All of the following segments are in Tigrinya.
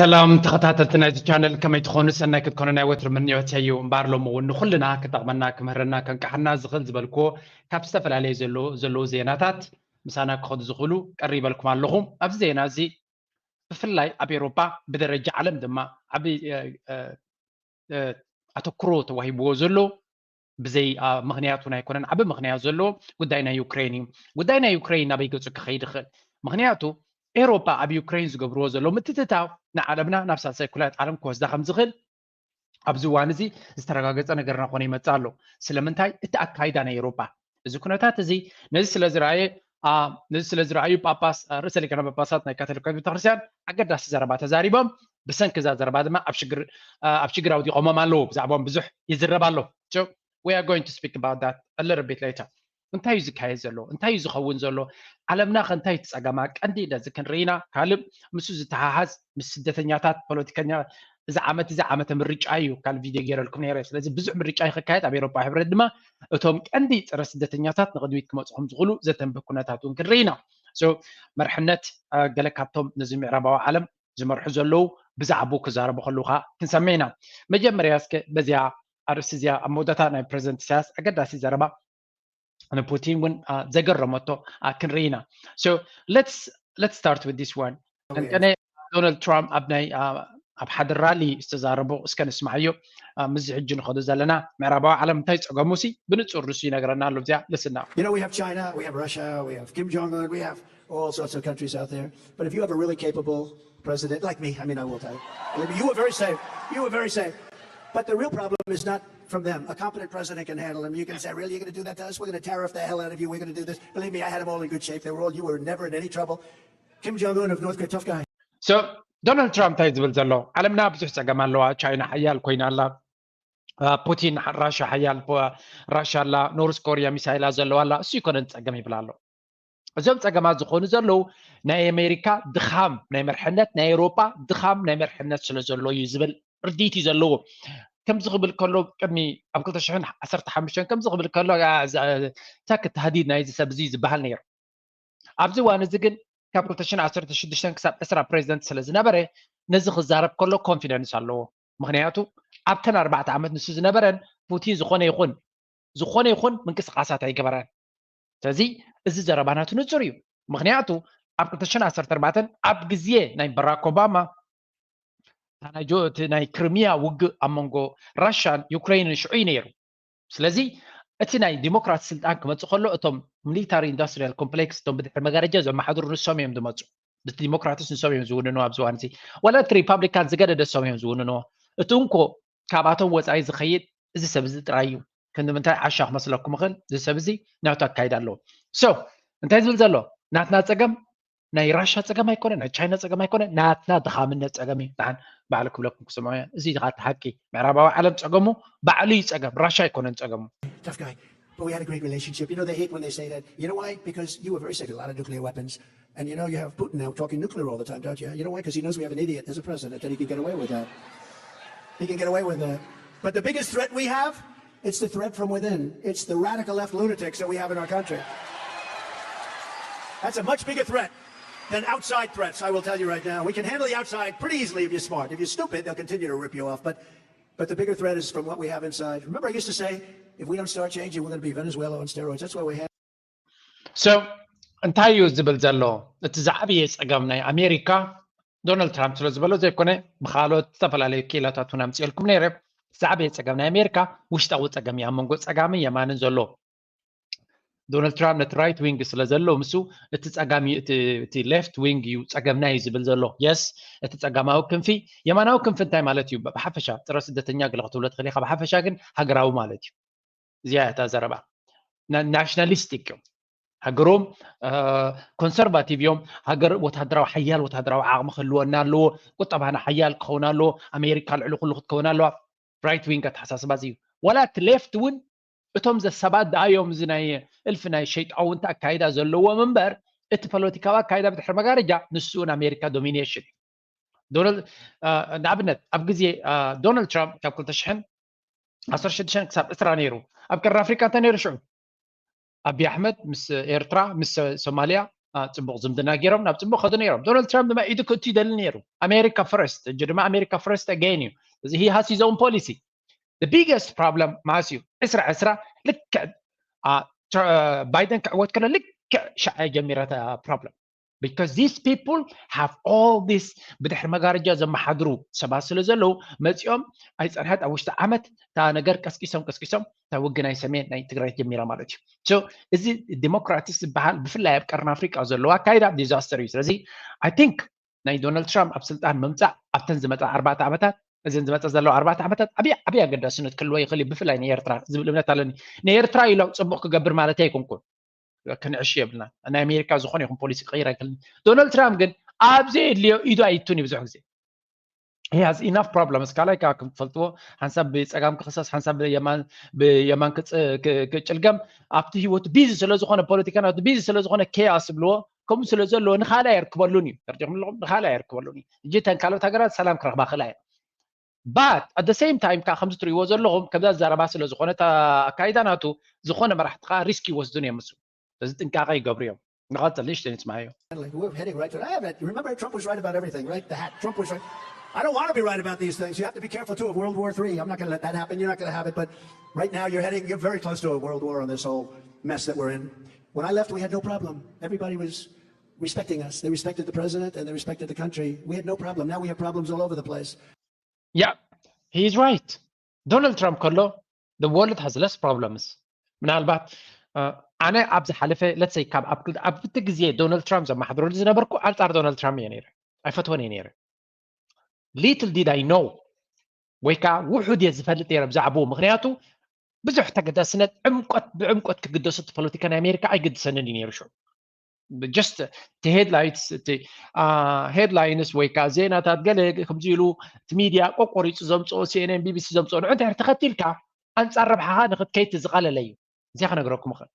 ሰላም ተኸታተልቲ ናይዚ ቻነል፣ ከመይ ትኾኑ? ሰናይ ክትኮኑ ናይ ወትሩ ምንዮተይ እዩ። እምበኣር ሎሚ እውን ንኹልና ክጠቕመና፣ ክምህረና፣ ከንቅሓና ዝኽእል ዝበልክዎ ካብ ዝተፈላለዩ ዘሎ- ዘለዉ ዜናታት ምሳና ክኸዱ ዝኽእሉ ቀሪበልኩም ኣለኹ። ኣብዚ ዜና እዚ ብፍላይ ኣብ ኤውሮጳ፣ ብደረጃ ዓለም ድማ ዓቢ ኣተኩሮ ተዋሂብዎ ዘሎ፣ ብዘይ ምኽንያት እውን ኣይኮነን፣ ዓቢ ምኽንያት ዘለዎ ጉዳይ ናይ ዩክሬን እዩ። ጉዳይ ናይ ዩክሬን ናበይ ገጹ ክኸይድ ይኽእል? ምኽንያቱ ኤውሮጳ ኣብ ዩክሬን ዝገብርዎ ዘለዉ ምትእትታው ንዓለምና ናብ ሳልሳይ ኩላይት ዓለም ክወስዳ ከም ዝኽእል ኣብዚ እዋን እዚ ዝተረጋገጸ ነገር እናኾነ ይመጽእ ኣሎ። ስለምንታይ? እቲ ኣካይዳ ናይ ኤውሮጳ እዚ ኩነታት እዚ ነዚ ስለ ዝረኣየ፣ ነዚ ስለ ዝረኣዩ ጳጳስ፣ ርእሰ ሊቃነ ጳጳሳት ናይ ካቶሊካዊት ቤተክርስትያን ኣገዳሲ ዘረባ ተዛሪቦም። ብሰንኪ እዛ ዘረባ ድማ ኣብ ሽግር ኣብ ሽግር ኣውዲቖሞም ኣለዉ። ብዛዕባኦም ብዙሕ ይዝረብ ኣሎ። So we are going to speak about that a little bit later. እንታይ እዩ ዝካየድ ዘሎ? እንታይ እዩ ዝኸውን ዘሎ? ዓለምና ከ እንታይ ትጸገማ? ቀንዲ ነዚ ክንርኢና ካልእ ምስኡ ዝተሓሓዝ ምስ ስደተኛታት ፖለቲከኛ እዚ ዓመት እዚ ዓመተ ምርጫ እዩ። ካልእ ቪድዮ ገይረልኩም ነይረ። ስለዚ ብዙሕ ምርጫ ይክካየድ ኣብ ኤውሮፓ ሕብረት ድማ እቶም ቀንዲ ጸረ ስደተኛታት ንቕድሚት ክመጽኹም ዝኽእሉ ዘተንብህ ኩነታት እውን ክንርኢ ኢና። So መርሕነት ገለ ካብቶም ነዚ ምዕራባዊ ዓለም ዝመርሑ ዘለዉ ብዛዕባኡ ክዛረቡ ከለዉ ከዓ ክንሰምዕ ኢና። መጀመርያ እስከ በዚኣ ኣርእስቲ እዚኣ ኣብ መወዳእታ ናይ ፕረዚደንት ኢሳያስ ኣገዳሲ ዘረባ ንፑቲን እውን ዘገረመቶ ክንርኢ ኢና። So let's let's start with this one. ቀንቀነ ዶናልድ ትራምፕ ኣብ ናይ ኣብ ሓደ ራሊ ዝተዛረቦ እስከ ንስማዓዮ። ምስዚ ሕጂ ንኸዶ ዘለና ምዕራባዊ ዓለም እንታይ ጸገሙ ሲ ብንጹር ንሱ ይነግረና ኣሎ። እዚኣ ልስና። You know, we have China, we have Russia, we have Kim Jong Un, we have all sorts of countries out there. But if you have a really capable president like me, I mean, I will tell you, you were very safe. You were very safe. But the real problem is not from them. A competent president can handle them. You can say, "Really, you're going to do that to us? We're going to tariff the hell out of you. We're going to do this." Believe me, I had them all in good shape. They were all, you were never in any trouble. Kim Jong Un of North Korea, tough guy. So ዶናልድ ትራምፕ እንታይ ዝብል ዘሎ? ዓለምና ብዙሕ ጸገም ኣለዋ። ቻይና ሓያል ኮይና ኣላ። ፑቲን ራሻ ሓያል ራሻ ኣላ። ኖርስ ኮሪያ ሚሳይላ ዘለዋ ኣላ። እሱ ይኮነን ጸገም ይብል ኣሎ። እዞም ጸገማት ዝኾኑ ዘለዉ ናይ ኣሜሪካ ድኻም ናይ መርሕነት፣ ናይ ኤውሮጳ ድኻም ናይ መርሕነት ስለ ዘሎ እዩ ዝብል ርድኢት እዩ ዘለዎ። ከምዚ ክብል ከሎ ቅድሚ ኣብ ክልተ ሽሕን ዓሰርተ ሓሙሽተን ከምዚ ክብል ከሎ ታክ ተህዲድ ናይዚ ሰብ እዚ ዝበሃል ነይሩ። ኣብዚ እዋን እዚ ግን ካብ ክልተ ሽሕን ዓሰርተ ሽዱሽተን ክሳብ ዕስራ ፕሬዚደንት ስለ ዝነበረ ነዚ ክዛረብ ከሎ ኮንፊደንስ ኣለዎ። ምክንያቱ ኣብተን ኣርባዕተ ዓመት ንሱ ዝነበረን ፑቲን ዝኾነ ይኹን ዝኾነ ይኹን ምንቅስቃሳት ኣይገበረን። ስለዚ እዚ ዘረባናቱ ንጹር እዩ። ምክንያቱ ኣብ ክልተ ሽሕን ዓሰርተ ኣርባዕተን ኣብ ግዜ ናይ በራክ ኦባማ ናይ ክሪሚያ ውግእ ኣብ መንጎ ራሽያን ዩክሬንን ሽዑ እዩ ነይሩ። ስለዚ እቲ ናይ ዲሞክራት ስልጣን ክመፅእ ከሎ እቶም ሚሊታሪ ኢንዱስትሪያል ኮምፕሌክስ እቶም ብድሕሪ መጋረጃ ዘመሓድሩ ንሶም እዮም ዝመፁ። ብቲ ዲሞክራትስ ንሶም እዮም ዝውንኑ ኣብዚ እዋን እዚ። ዋላ እቲ ሪፓብሊካን ዝገደደ እሶም እዮም ዝውንንዎ። እቲ እንኮ ካብኣቶም ወፃኢ ዝኸይድ እዚ ሰብ እዚ ጥራይ እዩ። ክንዲ ምንታይ ዓሻ ክመስለኩም ይኽእል፣ እዚ ሰብ እዚ ናቱ ኣካይዳ ኣለዎ። So እንታይ ዝብል ዘሎ? ናትና ፀገም ናይ ራሻ ፀገም ኣይኮነ፣ ናይ ቻይና ፀገም ኣይኮነ፣ ናትና ድኻምነት ፀገም እዩ። ንሓን ባዕሉ ክብለኩም ክስምዖ እያ። እዚ ከዓ እቲ ሓቂ። ምዕራባዊ ዓለም ፀገሙ ባዕሉ እዩ ፀገም፣ ራሻ ኣይኮነን ፀገሙ። Tough guy. But we had a great relationship. You know, they hate when they say that. You know why? Because you were very safe, a lot of nuclear weapons. And you know, you have Putin now talking nuclear all the time, don't you? You know why? Because he knows we have an idiot as a president, and he can get away with that. He can get away with that. But the biggest threat we have, it's the threat from within. It's the radical left lunatics that we have in our country. That's a much bigger threat than outside threats, I will tell you right now. We can handle the outside pretty easily if you're smart. If you're stupid, they'll continue to rip you off. But but the bigger threat is from what we have inside. Remember, I used to say, if we don't start changing, we're going to be Venezuela on steroids. That's why we have. So እንታይ እዩ ዝብል ዘሎ? እቲ ዝዓበየ ፀገም ናይ ኣሜሪካ ዶናልድ ትራምፕ ስለ ዝበሎ ዘይኮነ ብካልኦት ዝተፈላለዩ ክኢላታት እውን ኣምፅኤልኩም ነይረ። ዝዓበየ ፀገም ናይ ኣሜሪካ ውሽጣዊ ፀገም እዩ፣ ኣብ መንጎ ፀጋምን የማንን ዘሎ። ዶናልድ ትራምፕ ነቲ ራይት ዊንግ ስለ ዘሎ ምስ እቲ ጸጋሚ እቲ ሌፍት ዊንግ እዩ ጸገምና እዩ ዝብል ዘሎ። የስ እቲ ጸጋማዊ ክንፊ የማናዊ ክንፊ እንታይ ማለት እዩ? ብሓፈሻ ጸረ ስደተኛ ገለ ክትብሎ ትኽእል ኢኻ። ብሓፈሻ ግን ሃገራዊ ማለት እዩ። እዚኣ እታ ዘረባ ናሽናሊስቲክ እዮም። ሃገሮም ኮንሰርቫቲቭ እዮም። ሃገር ወታደራዊ ሓያል ወታደራዊ ዓቕሚ ክህልወና ኣለዎ። ቁጠባና ሓያል ክኸውን ኣለዎ። ኣሜሪካ ልዕሊ ኩሉ ክትከውን ኣለዋ። ራይት ዊንግ ኣተሓሳስባ እዚ እዩ። ዋላ እቲ ሌፍት እውን እቶም ዘሰባት ደኣ እዮም እዚ ናይ እልፊ ናይ ሸይጣውንቲ ኣካይዳ ዘለዎም እምበር እቲ ፖለቲካዊ ኣካይዳ ብድሕሪ መጋረጃ ንሱ እውን ኣሜሪካ ዶሚኔሽን እዩ። ንኣብነት ኣብ ግዜ ዶናልድ ትራምፕ ካብ ክልተ ሽሕን ዓሰርተ ሽዱሽተን ክሳብ ዕስራ ነይሩ። ኣብ ቀርኒ ኣፍሪካ እንታይ ነይሩ ሽዑ? ኣቢ ኣሕመድ ምስ ኤርትራ ምስ ሶማልያ ጽቡቕ ዝምድና ገይሮም ናብ ጽቡቕ ከዱ ነይሮም። ዶናልድ ትራምፕ ድማ ኢዱ ክእቱ ይደሊ ነይሩ። ኣሜሪካ ፈርስት፣ እጅ ድማ ኣሜሪካ ፈርስት ኣገይን እዩ። እዚ ሂ ሃስ ሂዝ ኦን ፖሊሲ። The biggest problem ማእስ እዩ። ዕስራ ዕስራ ልክዕ ባይደን ክዕወት ከሎ ልክዕ ሻዕ ጀሚራ problem because these people have all this ብድሕሪ መጋረጃ ዘመሓድሩ ሰባት ስለ ዘለዉ መፂኦም ኣይፀንሐት ኣብ ውሽጢ ዓመት እታ ነገር ቀስቂሶም ቀስቂሶም እታ ውግናይ ሰሜን ናይ ትግራይ ጀሚራ ማለት እዩ። እዚ ዲሞክራቲስ ዝበሃል ብፍላይ ኣብ ቀርኒ ኣፍሪቃ ዘለዎ ኣካይዳ ዲዛስተር እዩ። ስለዚ I think ናይ ዶናልድ ትራምፕ ኣብ ስልጣን ምምፃእ ኣብተን ዝመፃ ኣርባዕተ ዓመታት እዘን ዝመፀ ዘለዋ ኣርባዕተ ዓመታት ዓብዪ ዓብዪ ኣገዳስነት ክህልዎ ይኽእል እዩ ብፍላይ ንኤርትራ ዝብል እምነት ኣለኒ። ንኤርትራ ኢሎም ፅቡቕ ክገብር ማለት ኣይኮንኩን፣ ክንዕሽ የብልና። ናይ ኣሜሪካ ዝኾነ ይኹን ፖሊሲ ክቕይር ኣይክእልን። ዶናልድ ትራምፕ ግን ኣብ ዘየድልዮ ኢዱ ኣይቱን እዩ ብዙሕ ግዜ። He has enough problems ካልኣይ ከዓ ከም ትፈልጥዎ ሓንሳብ ብፀጋም ክኽሰስ ሓንሳብ ብየማን ክጭልገም ኣብቲ ህይወቱ ቢዚ ስለዝኾነ ፖለቲካ ናቱ ቢዚ ስለዝኾነ ኬያስ ዝብልዎ ከምኡ ስለ ዘለዎ ንኻልእ ኣየርክበሉን እዩ። ተርዲኹም ኣለኹም ንኻልእ ኣየርክበሉን እዩ። እጂ እተን ካልኦት ሃገራት ሰላም ክረኽባ ክእላ እየን። But at the same time ከዓ ከምዚ ትሪእዎ ዘለኹም ከምዛ ዝዛረባ ስለ ዝኾነ ኣካይዳ ናቱ ዝኾነ መራሕቲ ከዓ ሪስክ ይወስዱን እዮም። ምስ እዚ ጥንቃቐ ይገብሩ እዮም። ንቐፅል ንእሽተይ ንስማዮ። Remember, Trump was right about everything, right? The hat. Trump was right. I don't want to be right about these things. You have to be careful too of World War Three. I'm not going to let that happen. You're not going to have it. But right now, you're heading. You're very close to a world war on this whole mess that we're in. When I left, we had no problem. Everybody was respecting us. They respected the president and they respected the country. We had no problem. Now we have problems all over the place. Yeah, he is right. Donald Trump ከሎ the world has less problems. ምናልባት ኣነ ኣብ ዝሓለፈ let's say ካብ ኣብቲ ግዜ ዶናልድ ትራምፕ ዘመሓድረሉ ዝነበርኩ ኣንፃር ዶናልድ ትራምፕ እየ ነይረ። ኣይፈትወን እየ ነይረ። Little did I know ወይ ከዓ ውሑድ እየ ዝፈልጥ ነይረ ብዛዕባኡ። ምክንያቱ ብዙሕ ተገዳስነት ዕምቆት ብዕምቆት ክግደሱ እቲ ፖለቲካ ናይ ኣሜሪካ ኣይግድሰንን እዩ ነይሩ ሽዑ። Just እቲ headlines ወይ ከዓ ዜናታት ገለ ከምዚ ኢሉ እቲ ሚድያ ቆቆሪፁ ዘምፅኦ CNN BBC ዘምፅኦ ንዑ እንድሕር ተኸቲልካ ኣንፃር ረብሓኻ ንክትከይድ ዝቐለለ እዩ። እዚኣ ክነግረኩም እኽእል።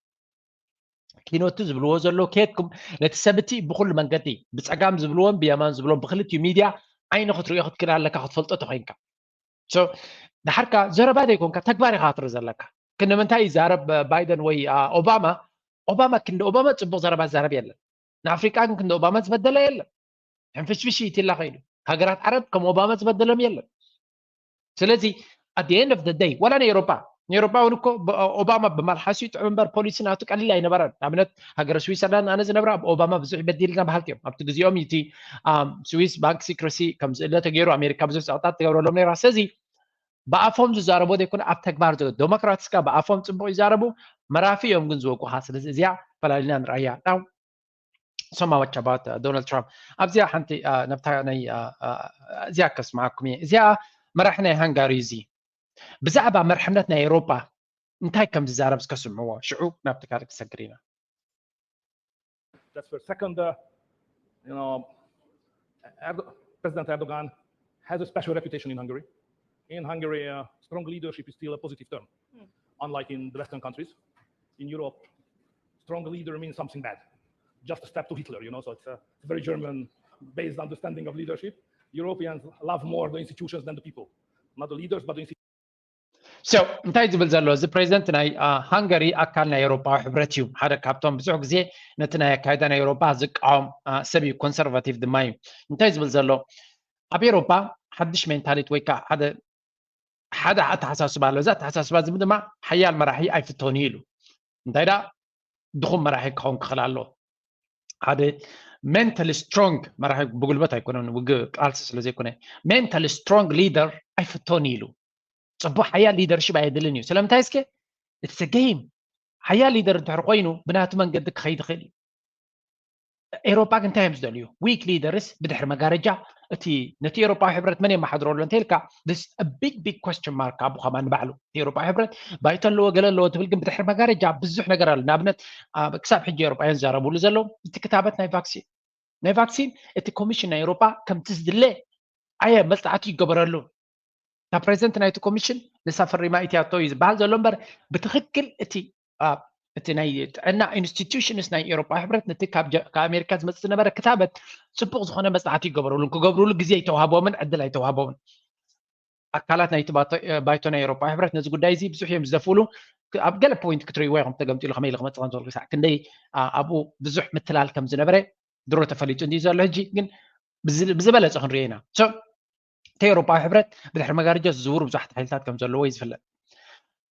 ኪኖቲ ዝብልዎ ዘሎ ከየድኩም ነቲ ሰብ እቲ ብኩሉ መንገዲ ብፀጋም ዝብልዎን ብየማን ዝብልዎን ብክልቲኡ ሚድያ ዓይኒ ክትሪኦ ክትክእል ኣለካ ክትፈልጦ ተኮይንካ። ድሓርካ ዘረባ ዘይኮንካ ተግባር ኢካ ክትርኢ ዘለካ። ክንዲ ምንታይ ይዛረብ ባይደን ወይ ኦባማ? ኦባማ ክንዲ ኦባማ ፅቡቅ ዘረባ ዝዛረብ የለን። ንኣፍሪቃ ግን ክንዲ ኦባማ ዝበደለ የለን። ሕንፍሽፍሽ ኢትላ ከይዱ ሃገራት ዓረብ ከም ኦባማ ዝበደሎም የለን። ስለዚ at the end of the day ዋላ ንኤሮፓ ንኤሮፓ እውን እኮ ኦባማ ብማልሓስኡ ጥዑም እምበር ፖሊሲ ናቱ ቀሊል ኣይነበረን። ንኣብነት ሃገረ ስዊሰርላንድ ኣነ ዝነብረ ኣብ ኦባማ ብዙሕ በዲልና በሃልቲ እዮም። ኣብቲ ግዜኦም እቲ ስዊስ ባንክ ሲክረሲ ከም ዝእለ ተገይሩ ኣሜሪካ ብዙሕ ፀቕጣት ትገብረሎም ነይራ። ስለዚ ብኣፎም ዝዛረቦ ዘይኮነ ኣብ ተግባር ዶ ዴሞክራትስ ከኣ ብኣፎም ፅቡቕ ይዛረቡ፣ መራፊ እዮም ግን ዝወጉኻ። ስለዚ እዚኣ ፈላሊና ንርኣያ። ናው so much about Donald Trump ኣብዚኣ ሓንቲ ነብታ ናይ እዚኣ ከስማዓኩም እየ። እዚኣ መራሒ ናይ ሃንጋሪ እዚ ብዛዕባ መርሕነት ናይ ኤሮፓ እንታይ ከም ዝዛረብ እስከ ስምዕዎ፣ ሽዑ ናብቲ ካልእ ክሰግር ኢና። That's for second, uh, you know, Erdo- President Erdogan has a special reputation in Hungary. In Hungary, uh, strong leadership is still a positive term, unlike in the Western countries. In Europe, strong leader means something bad. Just a step to Hitler, you know, so it's a, it's a very German-based understanding of leadership. Europeans love more the institutions than the people. Not the leaders, but the institutions. So እንታይ ዝብል ዘሎ እዚ ፕሬዚደንት ናይ ሃንጋሪ ኣካል ናይ ኤውሮፓዊ ሕብረት እዩ። ሓደ ካብቶም ብዙሕ ግዜ ነቲ ናይ ኣካይዳ ናይ ኤውሮፓ ዝቃወም ሰብ እዩ። ኮንሰርቫቲቭ ድማ እዩ። እንታይ ዝብል ዘሎ ኣብ ኤውሮፓ ሓድሽ ሜንታሊቲ ወይ ከዓ ሓደ ሓደ ኣተሓሳስባ ኣሎ። እዚ ኣተሓሳስባ እዚ ድማ ሓያል መራሒ ኣይፍቶን እዩ ኢሉ። እንታይ ደኣ ድኹም መራሒ ክኸውን ክኽእል ኣለዎ። ሓደ ሜንታሊ ስትሮንግ መራሒ ብጉልበት ኣይኮነን፣ ውግእ ቃልሲ ስለ ዘይኮነ ሜንታሊ ስትሮንግ ሊደር ኣይፍቶን እዩ ኢሉ። ፅቡቅ ሓያል ሊደርሽፕ ኣየድልን እዩ። ስለምንታይ እስከ it's a game ሓያል ሊደር እንድሕር ኮይኑ ብናቱ መንገዲ ክኸይድ ይኽእል እዩ። ኤሮፓ ግን እንታይ እዮም ዝደልዩ? ዊክ ሊደርስ ብድሕሪ መጋረጃ እቲ ነቲ ኤሮፓዊ ሕብረት መን የመሓድሮ ኣሎ እንተልካ this a big big question mark ኣቡ ከማን ንባዕሉ እቲ ኤሮፓዊ ሕብረት ባይቶ ኣለዎ ገለ ኣለዎ ትብል ግን ብድሕሪ መጋረጃ ብዙሕ ነገር ኣሎ። ንኣብነት ክሳብ ሕጂ ኤሮፓውያን ዝዛረብሉ ዘለዉ እቲ ክታበት ናይ ቫክሲን ናይ ቫክሲን እቲ ኮሚሽን ናይ ኤሮፓ ከምቲ ዝድለ ኣየ መፅናዕቲ ይገበረሉ እታ ፕሬዚደንት ናይቲ ኮሚሽን ንሳ ፈሪማ ኢትያቶ እዩ ዝበሃል ዘሎ እምበር ብትክክል እቲ እቲ ናይ ጥዕና ኢንስቲትዩሽንስ ናይ ኤሮፓ ሕብረት ነቲ ካብ ኣሜሪካ ዝመፅእ ዝነበረ ክታበት ፅቡቅ ዝኮነ መፅናዕቲ ይገበረሉን ክገብሩሉ ግዜ ኣይተዋህቦምን ዕድል ኣይተዋህቦምን ኣካላት ናይቲ ባይቶ ናይ ኤሮፓ ሕብረት ነዚ ጉዳይ እዚ ብዙሕ እዮም ዝደፍእሉ ኣብ ገለ ፖይንት ክትርእይዎ ኢኹም ተገምጢሉ ከመይ ኢሉ ክመፅእ ከም ዝኽእል ክሳዕ ክንደይ ኣብኡ ብዙሕ ምትላል ከም ዝነበረ ድሮ ተፈሊጡ እንዲ ዘሎ ሕጂ ግን ብዝበለፀ ክንሪኦ ኢና። እቲ ኤውሮፓዊ ሕብረት ብድሕሪ መጋረጃ ዝዝውሩ ብዙሓት ሓይልታት ከም ዘለዎ እዩ ዝፍለጥ።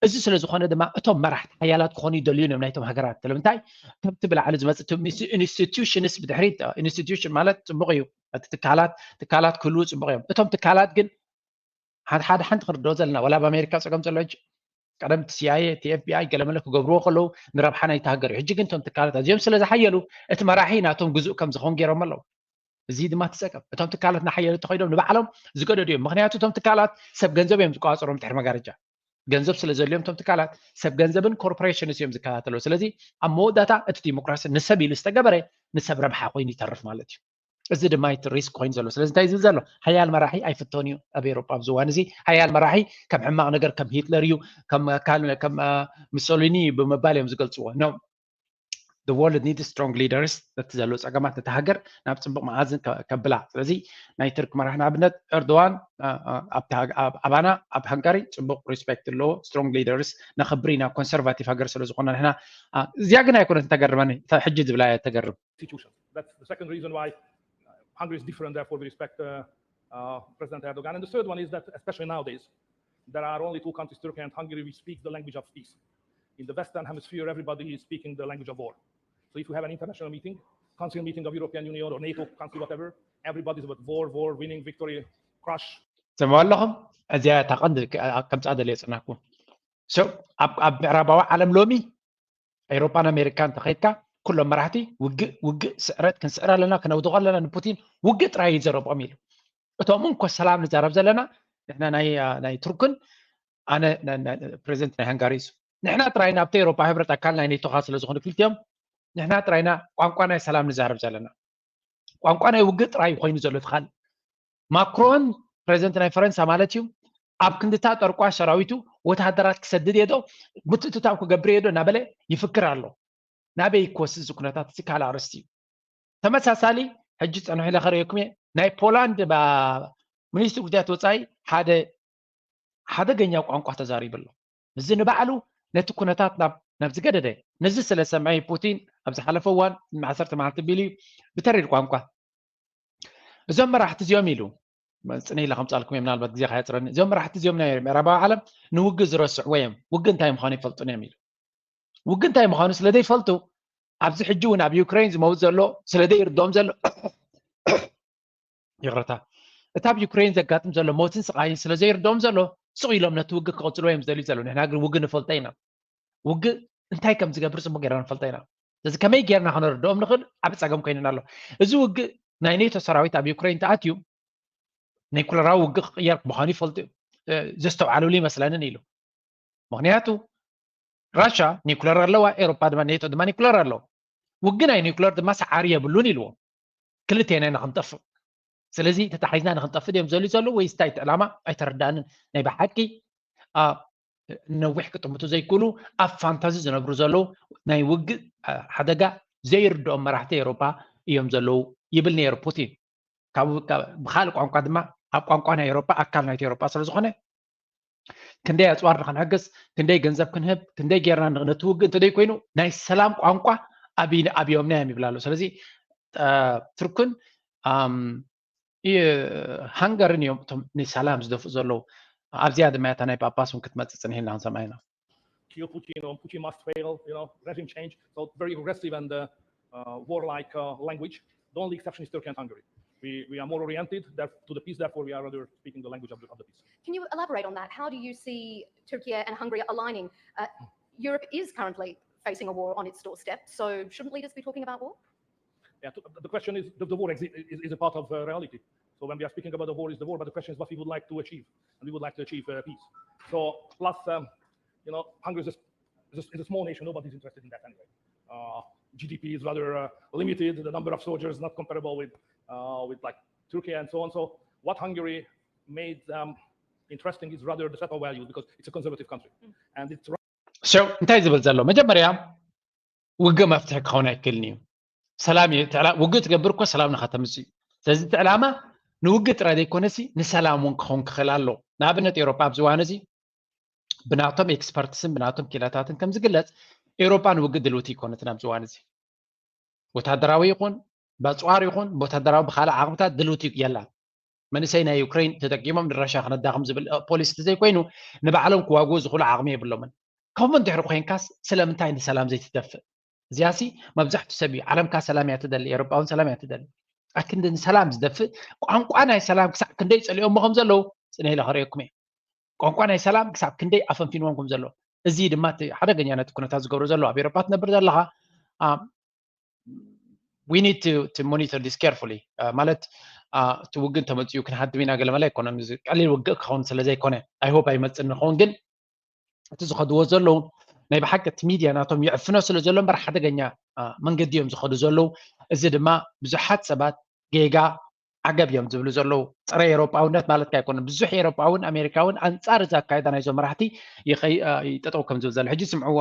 እዚ ስለ ዝኾነ ድማ እቶም መራሕቲ ሓያላት ክኾኑ ይደልዩ እዮም ናይቶም ሃገራት። ስለምንታይ? ከምቲ ብላዕሊ ዝመፅእ ኢንስቲቱሽንስ ብድሕሪት ኢንስቲቱሽን ማለት ፅቡቕ እዩ። እቲ ትካላት ትካላት ክህልዉ ፅቡቕ እዮም። እቶም ትካላት ግን ሓደ ሓንቲ ክንርድኦ ዘለና ዋላ ኣብ ኣሜሪካ ፀገም ዘሎ ሕጂ ቀደም እቲ ሲኣይኤ እቲ ኤፍቢኣይ ገለመለ ክገብርዎ ከለዉ ንረብሓ ናይቲ ሃገር እዩ። ሕጂ ግን እቶም ትካላት ኣዝዮም ስለ ዝሓየሉ እቲ መራሒ ናቶም ግዙእ ከም ዝኸውን ገይሮም ኣለዉ። እዚ ድማ ትፀቀም እቶም ትካላት እናሓየሉ ተኸይዶም ንባዕሎም ዝገደዱ እዮም። ምክንያቱ እቶም ትካላት ሰብ ገንዘብ እዮም ዝቆፃፀሮም ድሕሪ መጋረጃ ገንዘብ ስለ ዘድልዮም እቶም ትካላት ሰብ ገንዘብን ኮርፖሬሽንስ እዮም ዝከታተሉ። ስለዚ ኣብ መወዳእታ እቲ ዲሞክራሲ ንሰብ ኢሉ ዝተገበረ ንሰብ ረብሓ ኮይኑ ይተርፍ ማለት እዩ። እዚ ድማ እቲ ሪስክ ኮይኑ ዘሎ። ስለዚ እንታይ ዝብል ዘሎ ሓያል መራሒ ኣይፍቶን እዩ ኣብ ኤሮጳ ኣብዚ እዋን እዚ ሓያል መራሒ ከም ሕማቕ ነገር ከም ሂትለር እዩ ከም ሙሶሊኒ ብምባል እዮም ዝገልፅዎ። No, the world needs strong leaders። እቲ ዘሎ ፀገማት ነቲ ሃገር ናብ ፅቡቕ መኣዝን ከብላ። ስለዚ ናይ ቱርክ መራሒ ንኣብነት ኤርዶዋን ኣባና ኣብ ሃንጋሪ ፅቡቅ ሪስፔክት ኣለዎ። ስትሮንግ ሊደርስ ነኽብር ኢና ኮንሰርቫቲቭ ሃገር ስለዝኮነ ንሕና። እዚኣ ግን ኣይኮነት ተገርመኒ፣ እታ ሕጂ ዝብላ እያ ተገርም። Institutions. That's the second reason why Hungary is different, therefore we respect uh, uh, President Erdogan. And the third one is that, especially nowadays, there are only two countries, Turkey and Hungary, which speak the language of peace. In the Western Hemisphere, everybody is speaking the language of war. So if you have an international meeting, council meeting of European Union or NATO council, whatever, everybody's about war, war, winning, victory, crush. ሰምዑ ኣለኹም። እዚኣ እታ ቀንዲ ከምፃ ደልየ ፅናኩ። ኣብ ምዕራባዊ ዓለም ሎሚ ኤውሮፓን ኣሜሪካን ተኸይድካ ኩሎም መራሕቲ ውግእ ውግእ ስዕረት ክንስዕር ኣለና ክነውድቆ ኣለና ንፑቲን ውግእ ጥራይ ይዘረብኦም ኢሉ። እቶም እንኮ ሰላም ንዛረብ ዘለና ንሕና ናይ ቱርክን ኣነ ፕሬዚደንት ናይ ሃንጋሪ እዩ። ንሕና ጥራይና ኣብቲ ኤውሮፓ ሕብረት ኣካል ናይ ኔቶኻ ስለዝኾኑ ክልቲኦም ንሕና ጥራይና ቋንቋ ናይ ሰላም ንዛረብ ዘለና። ቋንቋ ናይ ውግእ ጥራይ ኮይኑ ዘሎ ትኻል ማክሮን ፕሬዚደንት ናይ ፈረንሳ ማለት እዩ ኣብ ክንድታ ጠርቋ ሰራዊቱ ወተሃደራት ክሰድድ የዶ ምትእትታው ክገብር የዶ እናበለ ይፍክር ኣሎ። ናበይ ክወስድ እዚ ኩነታት እዚ ካልእ ኣርእስቲ እዩ። ተመሳሳሊ ሕጂ ፀንሑ ኢለ ከርእየኩም እየ። ናይ ፖላንድ ሚኒስትሪ ጉዳያት ወፃኢ ሓደ ሓደገኛ ቋንቋ ተዛሪቡ ኣሎ። እዚ ንባዕሉ ነቲ ኩነታት ናብ ዝገደደ ነዚ ስለ ሰምዐ ፑቲን ኣብ ዝሓለፈ እዋን ዓሰርተ መዓልቲ ቢሉ እዩ ብተሪር ቋንቋ እዞም መራሕቲ እዚኦም ኢሉ ፅነ ኢለ ከምፃልኩም እየ ምናልባት ግዜ ካየፅረኒ እዚኦም መራሕቲ እዚኦም ናይ ምዕራባዊ ዓለም ንውግእ ዝረስዕዎ እዮም። ውግእ እንታይ ምዃኑ ይፈልጡን እዮም ኢሉ። ውግእ እንታይ ምዃኑ ስለ ዘይፈልጡ ኣብዚ ሕጂ እውን ኣብ ዩክሬን ዝመውት ዘሎ ስለ ዘይርድኦም ዘሎ ይቕረታ እቲ ኣብ ዩክሬን ዘጋጥም ዘሎ ሞትን ስቓይን ስለ ዘይርድኦም ዘሎ ስቕ ኢሎም ነቲ ውግእ ክቕፅልዎ እዮም ዝደልዩ ዘለዉ። ንሕና ግን ውግእ ንፈልጦ ኢና። ውግእ እንታይ ከም ዝገብር ፅቡቅ ጌርና ንፈልጦ ኢና። ስለዚ ከመይ ጌርና ክነርድኦም ንኽእል ዓብ ፀገም ኮይንና ኣሎ። እዚ ውግእ ናይ ኔቶ ሰራዊት ኣብ ዩክሬን ተኣትዩ ኒኩለራዊ ውግእ ክቅየር ምዃኑ ይፈልጡ እዮም። ዘስተውዓልሉ ይመስለንን ኢሉ። ምክንያቱ ራሻ ኒኩለር ኣለዋ፣ ኤሮፓ ድማ ኔቶ ድማ ኒኩለር ኣለዎ። ውግእ ናይ ኒኩለር ድማ ሰዓሪ የብሉን ኢልዎ። ክልቴና ኢና ክንጠፍእ። ስለዚ ተታሒዝና ንክንጠፍእ ድዮም ዘልዩ ዘለዉ ወይስ እንታይ እቲ ዕላማ ኣይተረዳእንን። ናይ ብሓቂ ነዊሕ ክጥምቱ ዘይክእሉ ኣብ ፋንታዚ ዝነብሩ ዘለዉ ናይ ውግእ ሓደጋ ዘይርድኦም መራሕቲ ኤውሮፓ እዮም ዘለዉ ይብል ነይሩ ፑቲን። ብካልእ ቋንቋ ድማ ኣብ ቋንቋ ናይ ኤውሮፓ ኣካል ናይቲ ኤውሮፓ ስለዝኾነ ክንደይ ኣፅዋር ንክንሕግዝ ክንደይ ገንዘብ ክንህብ ክንደይ ጌርና ነቲ ውግእ እንተደይ ኮይኑ ናይ ሰላም ቋንቋ ኣብዮምና እዮም ይብል ኣሎ። ስለዚ ቱርክን ሃንገርን እዮም እቶም ንሰላም ዝደፍኡ ዘለዉ። ኣብዚኣ ድማ እታ ናይ ጳጳስ እውን ክትመፅእ ፅንሕ ኢልና ክንሰምዓ ኢና። Kill Putin or Putin must fail, you know, regime change. So very aggressive and uh, uh, warlike uh, language. The only exception is Turkey and Hungary. We, we are more oriented to the peace, therefore we are rather speaking the language of the, of the peace. Can you elaborate on that? How do you see Turkey and Hungary aligning? Uh, Europe is currently facing a war on its doorstep, so shouldn't leaders be talking about war? Yeah, the question is, the, the war is, is a part of uh, reality. So when we are speaking about the war, is the war, but the question is what we would like to achieve, and we would like to achieve uh, peace. So plus, um, you know, Hungary is a, is a, is a small nation. Nobody's interested in that anyway. Uh, G D P is rather uh, limited. The number of soldiers is not comparable with uh, with like Turkey and so on. So what Hungary made um, interesting is rather the set of values because it's a conservative country, and it's So እንታይ ዝብል ዘሎ መጀመርያ ውግእ መፍትሒ ክኸውን ኣይክእልን እዩ። ሰላም እዩ እቲ ዕላ- ውግእ ትገብር እኮ ሰላም ንኸተምፅእ እዩ። ስለዚ እቲ ዕላማ ንውግእ ጥራይ ዘይኮነሲ ንሰላም እውን ክኸውን ክኽእል ኣለዎ። ንኣብነት ኤውሮፓ ኣብዚ እዋን እዚ ብናቶም ኤክስፐርትስን ብናቶም ኪነታትን ከም ዝግለጽ፣ ኤውሮጳ ንውግእ ድልውቲ ይኮነትን ኣብዚ እዋን እዚ። ወታደራዊ ይኹን፣ በጽዋር ይኹን፣ ወታደራዊ ብኻልእ ዓቕምታት ድልውቲ የላን። መንእሰይ ናይ ዩክሬን ተጠቂሞም ንራሻ ክነዳኽም ዝብል ፖሊሲ ተዘይኮይኑ፣ ንባዕሎም ክዋግኡ ዝኽእሉ ዓቕሚ የብሎምን። ከምኡ እንድሕሪ ኮይንካስ ስለምንታይ ንሰላም ዘይትደፍእ? እዚኣሲ መብዛሕቱ ሰብ እዩ። ዓለምካ ሰላም እያ ትደሊ፣ ኤውሮጳውን ሰላም እያ ትደሊ። ኣክንዲ ንሰላም ዝደፍእ ቋንቋ ናይ ሰላም ክሳዕ ክንደይ ጸሊኦሞ ከም ዘለዉ ጽነ ኢለ ከርእየኩም እየ። ቋንቋ ናይ ሰላም ክሳብ ክንደይ ኣፈንፊንዎም ከም ዘሎ፣ እዚ ድማ እቲ ሓደገኛ ነቲ ኩነታት ዝገብሮ ዘሎ። ኣብ ኤውሮጳ ትነብር ዘለኻ፣ we need to monitor this carefully። ማለት እቲ ውግእ እንተመፅኡ ክንሃድም ኢና ገለመለ ኣይኮነን። እዚ ቀሊል ውግእ ክኸውን ስለ ዘይኮነ፣ I hope ኣይመፅን ንኸውን። ግን እቲ ዝኸድዎ ዘለዉ ናይ ብሓቂ እቲ ሚድያ ናቶም ይዕፍኖ ስለ ዘሎ እምበር ሓደገኛ መንገዲ እዮም ዝኸዱ ዘለዉ። እዚ ድማ ብዙሓት ሰባት ጌጋ ዓገብ እዮም ዝብሉ ዘለዉ። ፀረ ኤውሮጳውነት ማለት ኣይኮነን። ብዙሕ ኤውሮጳውን ኣሜሪካውን ኣንፃር እዚ ኣካይዳ ናይዞም መራሕቲ ይጠጠው ከም ዝብል ዘሎ። ሕጂ ስምዕዎ።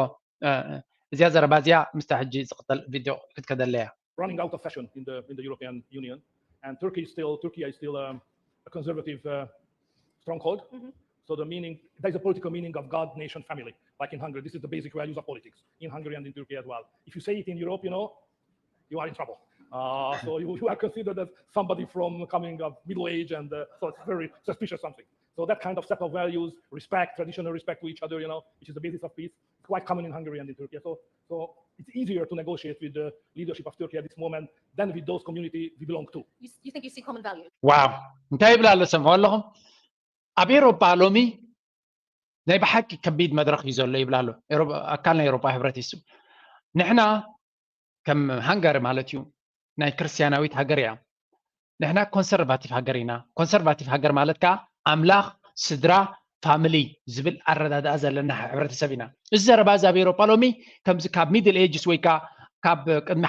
እዚኣ ዘረባ እዚኣ ምስታ ሕጂ ዝቕጠል ቪድዮ ክትከደለያ። Running out of fashion in the in the European Union, and Turkey is still Turkey is still um, a conservative uh, stronghold. Mm-hmm. So the meaning, there's a political meaning of God, nation, family. Like in Hungary, this is the basic values of politics in Hungary and in Turkey as well. If you say it in Europe, you know, you are in trouble. Uh, so you, you are considered as somebody from coming of middle age, and uh, so it's very suspicious something. So that kind of set of values, respect, traditional respect to each other, you know, which is the basis of peace, it's quite common in Hungary and in Turkey. So, so it's easier to negotiate with the leadership of Turkey at this moment than with those community we belong to. You, you think you see common values? Wow. እንታይ ይብላ ኣሎ ሰምዑ ኣለኹም? ኣብ ኤውሮጳ ሎሚ ናይ ብሓቂ ከቢድ መድረኽ እዩ ዘሎ ይብላ ኣሎ። ኣካል ናይ ኤውሮጳ ሕብረት ይሱ ንሕና ከም ሃንጋሪ ማለት እዩ ናይ ክርስትያናዊት ሃገር እያ። ንሕና ኮንሰርቫቲቭ ሃገር ኢና። ኮንሰርቫቲቭ ሃገር ማለት ከዓ ኣምላኽ፣ ስድራ፣ ፋሚሊ ዝብል ኣረዳድኣ ዘለና ሕብረተሰብ ኢና። እዚ ዘረባ እዚ ኣብ ኤውሮጳ ሎሚ ከምዚ ካብ ሚድል ኤጅስ ወይ ከዓ ካብ ቅድሚ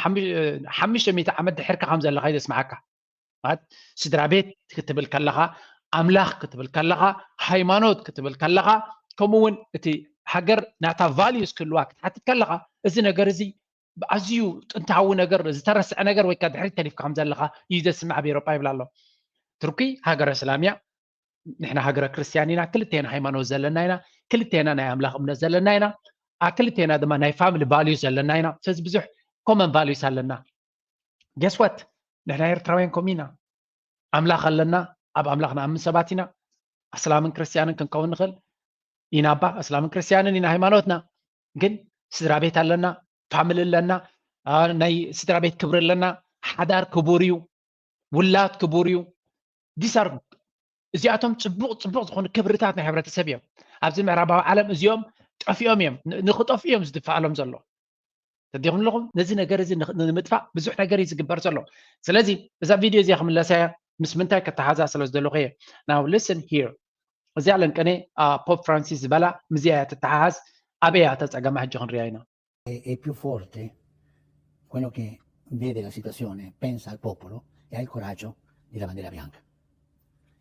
ሓሙሽተ ሚእቲ ዓመት ድሕርካ ከም ዘለካ እዩ ዘስምዓካ። ማለት ስድራ ቤት ክትብል ከለኻ፣ ኣምላኽ ክትብል ከለኻ፣ ሃይማኖት ክትብል ከለኻ፣ ከምኡ እውን እቲ ሃገር ናታ ቫልዩስ ክህልዋ ክትሓትት ከለኻ፣ እዚ ነገር እዚ ኣዝዩ ጥንታዊ ነገር፣ ዝተረስዐ ነገር ወይ ከዓ ድሕሪት ተሪፍካ ከም ዘለኻ እዩ ዘስምዕ ኣብ ኤውሮጳ ይብል ኣሎ። ቱርኪ ሃገረ እስላም እያ፣ ንሕና ሃገረ ክርስትያን ኢና፣ ክልቴና ሃይማኖት ዘለና ኢና፣ ክልቴና ናይ ኣምላኽ እምነት ዘለና ኢና፣ ክልቴና ድማ ናይ ፋሚሊ ቫልዩስ ዘለና ኢና። ስለዚ ብዙሕ ኮመን ቫልዩስ ኣለና። Guess what? ንሕና ኤርትራውያን ከምኡ ኢና። ኣምላኽ ኣለና፣ ኣብ ኣምላኽ ንኣምን ሰባት ኢና። ኣስላምን ክርስትያንን ክንከውን ንኽእል ኢና፣ እባ ኣስላምን ክርስትያንን ኢና ሃይማኖትና። ግን ስድራ ቤት ኣለና፣ ፋሚሊ ኣለና፣ ናይ ስድራ ቤት ክብሪ ኣለና። ሓዳር ክቡር እዩ፣ ውላድ ክቡር እዩ። ዲሳር እዚኣቶም ፅቡቕ ፅቡቕ ዝኾኑ ክብርታት ናይ ሕብረተሰብ እዮም። ኣብዚ ምዕራባዊ ዓለም እዚኦም ጠፊኦም እዮም፣ ንክጠፍኡ እዮም ዝድፈኣሎም ዘሎ። ተዲኹም ኣለኹም ነዚ ነገር እዚ ንምጥፋእ ብዙሕ ነገር እዩ ዝግበር ዘሎ። ስለዚ እዛ ቪድዮ እዚኣ ክምለሰያ ምስ ምንታይ ከተሓዛ ስለ ዝደለኹ እየ። Now listen here። እዚኣ ለንቀኔ ፖፕ ፍራንሲስ ዝበላ ምዚኣ እያ ትተሓሓዝ። ኣበይ እያ ተፀገማ ሕጂ ክንሪያ ኢና። È più forte quello che vede la situazione, pensa al popolo e ha il coraggio della bandiera bianca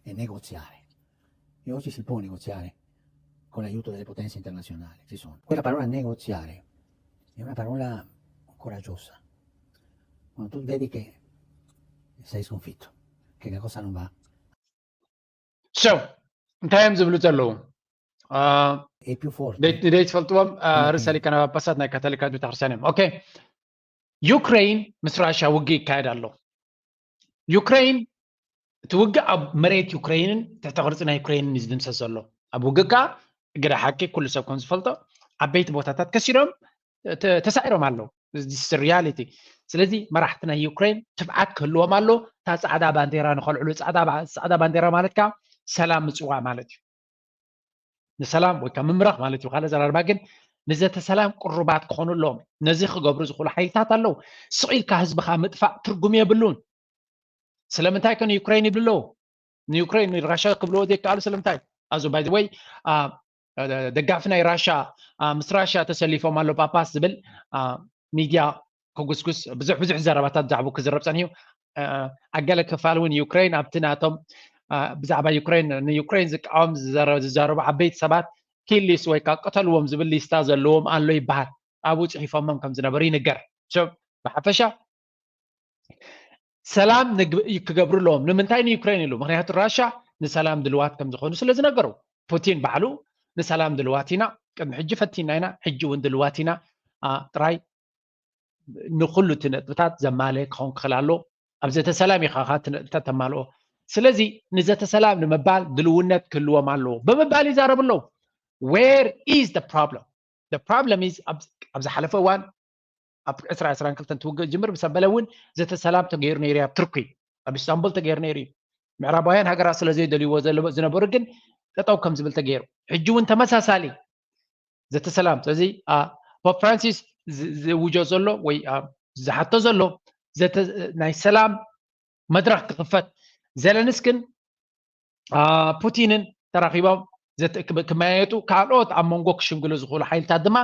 e negoziare. E oggi si può negoziare con l'aiuto delle potenze internazionali, ci sono. Quella parola negoziare è una parola coraggiosa. Quando tu vedi che sei sconfitto, che qualcosa non va. So እንታይ እዮም ዝብሉ ዘለዉ? È più forte. ንደይ ትፈልጥዎም ርእሰ ሊቃነ ጳጳሳት ናይ ካቶሊካት ቤተክርስትያን እዮም። ኦኬ፣ ዩክሬን ምስ ራሽያ ውግእ ይካየድ ኣሎ። ዩክሬን እቲ ውግእ ኣብ መሬት ዩክሬንን ትሕተ ቅርፂ ናይ ዩክሬንን እዩ ዝድምሰስ ዘሎ። ኣብ ውግእ ከዓ ግደ ሓቂ ኩሉ ሰብ ከም ዝፈልጦ ዓበይቲ ቦታታት ከሲሮም ተሳዒሮም ኣለዉ። ሪያሊቲ። ስለዚ መራሕቲ ናይ ዩክሬን ትብዓት ክህልዎም ኣሎ። እታ ፃዕዳ ባንዴራ ንኸልዕሉ፣ ፃዕዳ ባንዴራ ማለት ከዓ ሰላም ምፅዋዕ ማለት እዩ። ንሰላም ወይ ከዓ ምምራኽ ማለት እዩ። ካልእ ዘራርባ ግን ንዘተ ሰላም ቅሩባት ክኾኑ ኣለዎም። ነዚ ክገብሩ ዝኽእሉ ሓይልታት ኣለዉ። ስቕ ኢልካ ህዝብኻ ምጥፋእ ትርጉም የብሉን። ስለምንታይ ከ ንዩክሬን ይብሉ ኣለዉ? ንዩክሬን ንራሽያ ክብልዎ ዘይከኣሉ ስለምንታይ? ኣዞ ባይ ወይ ደጋፊ ናይ ራሽያ ምስ ራሽያ ተሰሊፎም ኣሎ ጳጳስ ዝብል ሚድያ ክጉስጉስ ብዙሕ ብዙሕ ዘረባታት ብዛዕባ ክዝረብ ጸኒሑ። ኣገለ ክፋል እውን ዩክሬን ኣብቲ ናቶም ብዛዕባ ዩክሬን ንዩክሬን ዝቃወም ዝዛረቡ ዓበይቲ ሰባት ኪል ሊስት ወይ ከዓ ቅተልዎም ዝብል ሊስታ ዘለዎም ኣሎ ይበሃል። ኣብኡ ፅሒፎሞም ከም ዝነበሩ ይንገር። ብሓፈሻ ሰላም ክገብሩ ኣለዎም። ንምንታይ ንዩክሬን ኢሉ? ምክንያቱ ራሻ ንሰላም ድልዋት ከም ዝኾኑ ስለ ዝነገሩ። ፑቲን ባዕሉ ንሰላም ድልዋት ኢና፣ ቅድሚ ሕጂ ፈቲና ኢና፣ ሕጂ እውን ድልዋት ኢና። ጥራይ ንኩሉ እቲ ነጥብታት ዘማለየ ክኸውን ክኽእል ኣለዎ። ኣብ ዘተ ሰላም ኢኻ እቲ ነጥብታት ተማልኦ። ስለዚ ንዘተ ሰላም ንምባል ድልውነት ክህልዎም ኣለዎ ብምባል ይዛረቡ ኣለዉ። Where is the problem? The problem is ኣብ ዝሓለፈ እዋን ኣብ ዕስራ ዕስራን ክልተን ትውግእ ጅምር ምስ ኣበለ እውን ዘተ ሰላም ተገይሩ ነይሩ ኣብ ቱርኪ ኣብ ኢስታንቡል ተገይሩ ነይሩ እዩ። ምዕራባውያን ሃገራት ስለ ዘይደልይዎ ዝነበሩ ግን ጠጠው ከም ዝብል ተገይሩ ሕጂ እውን ተመሳሳሊ ዘተ ሰላም። ስለዚ ፖፕ ፍራንሲስ ዝውጆ ዘሎ ወይ ዝሓቶ ዘሎ ናይ ሰላም መድረክ ክኽፈት፣ ዘለንስክን ፑቲንን ተራኺቦም ክመያየጡ፣ ካልኦት ኣብ መንጎ ክሽምግሉ ዝኽእሉ ሓይልታት ድማ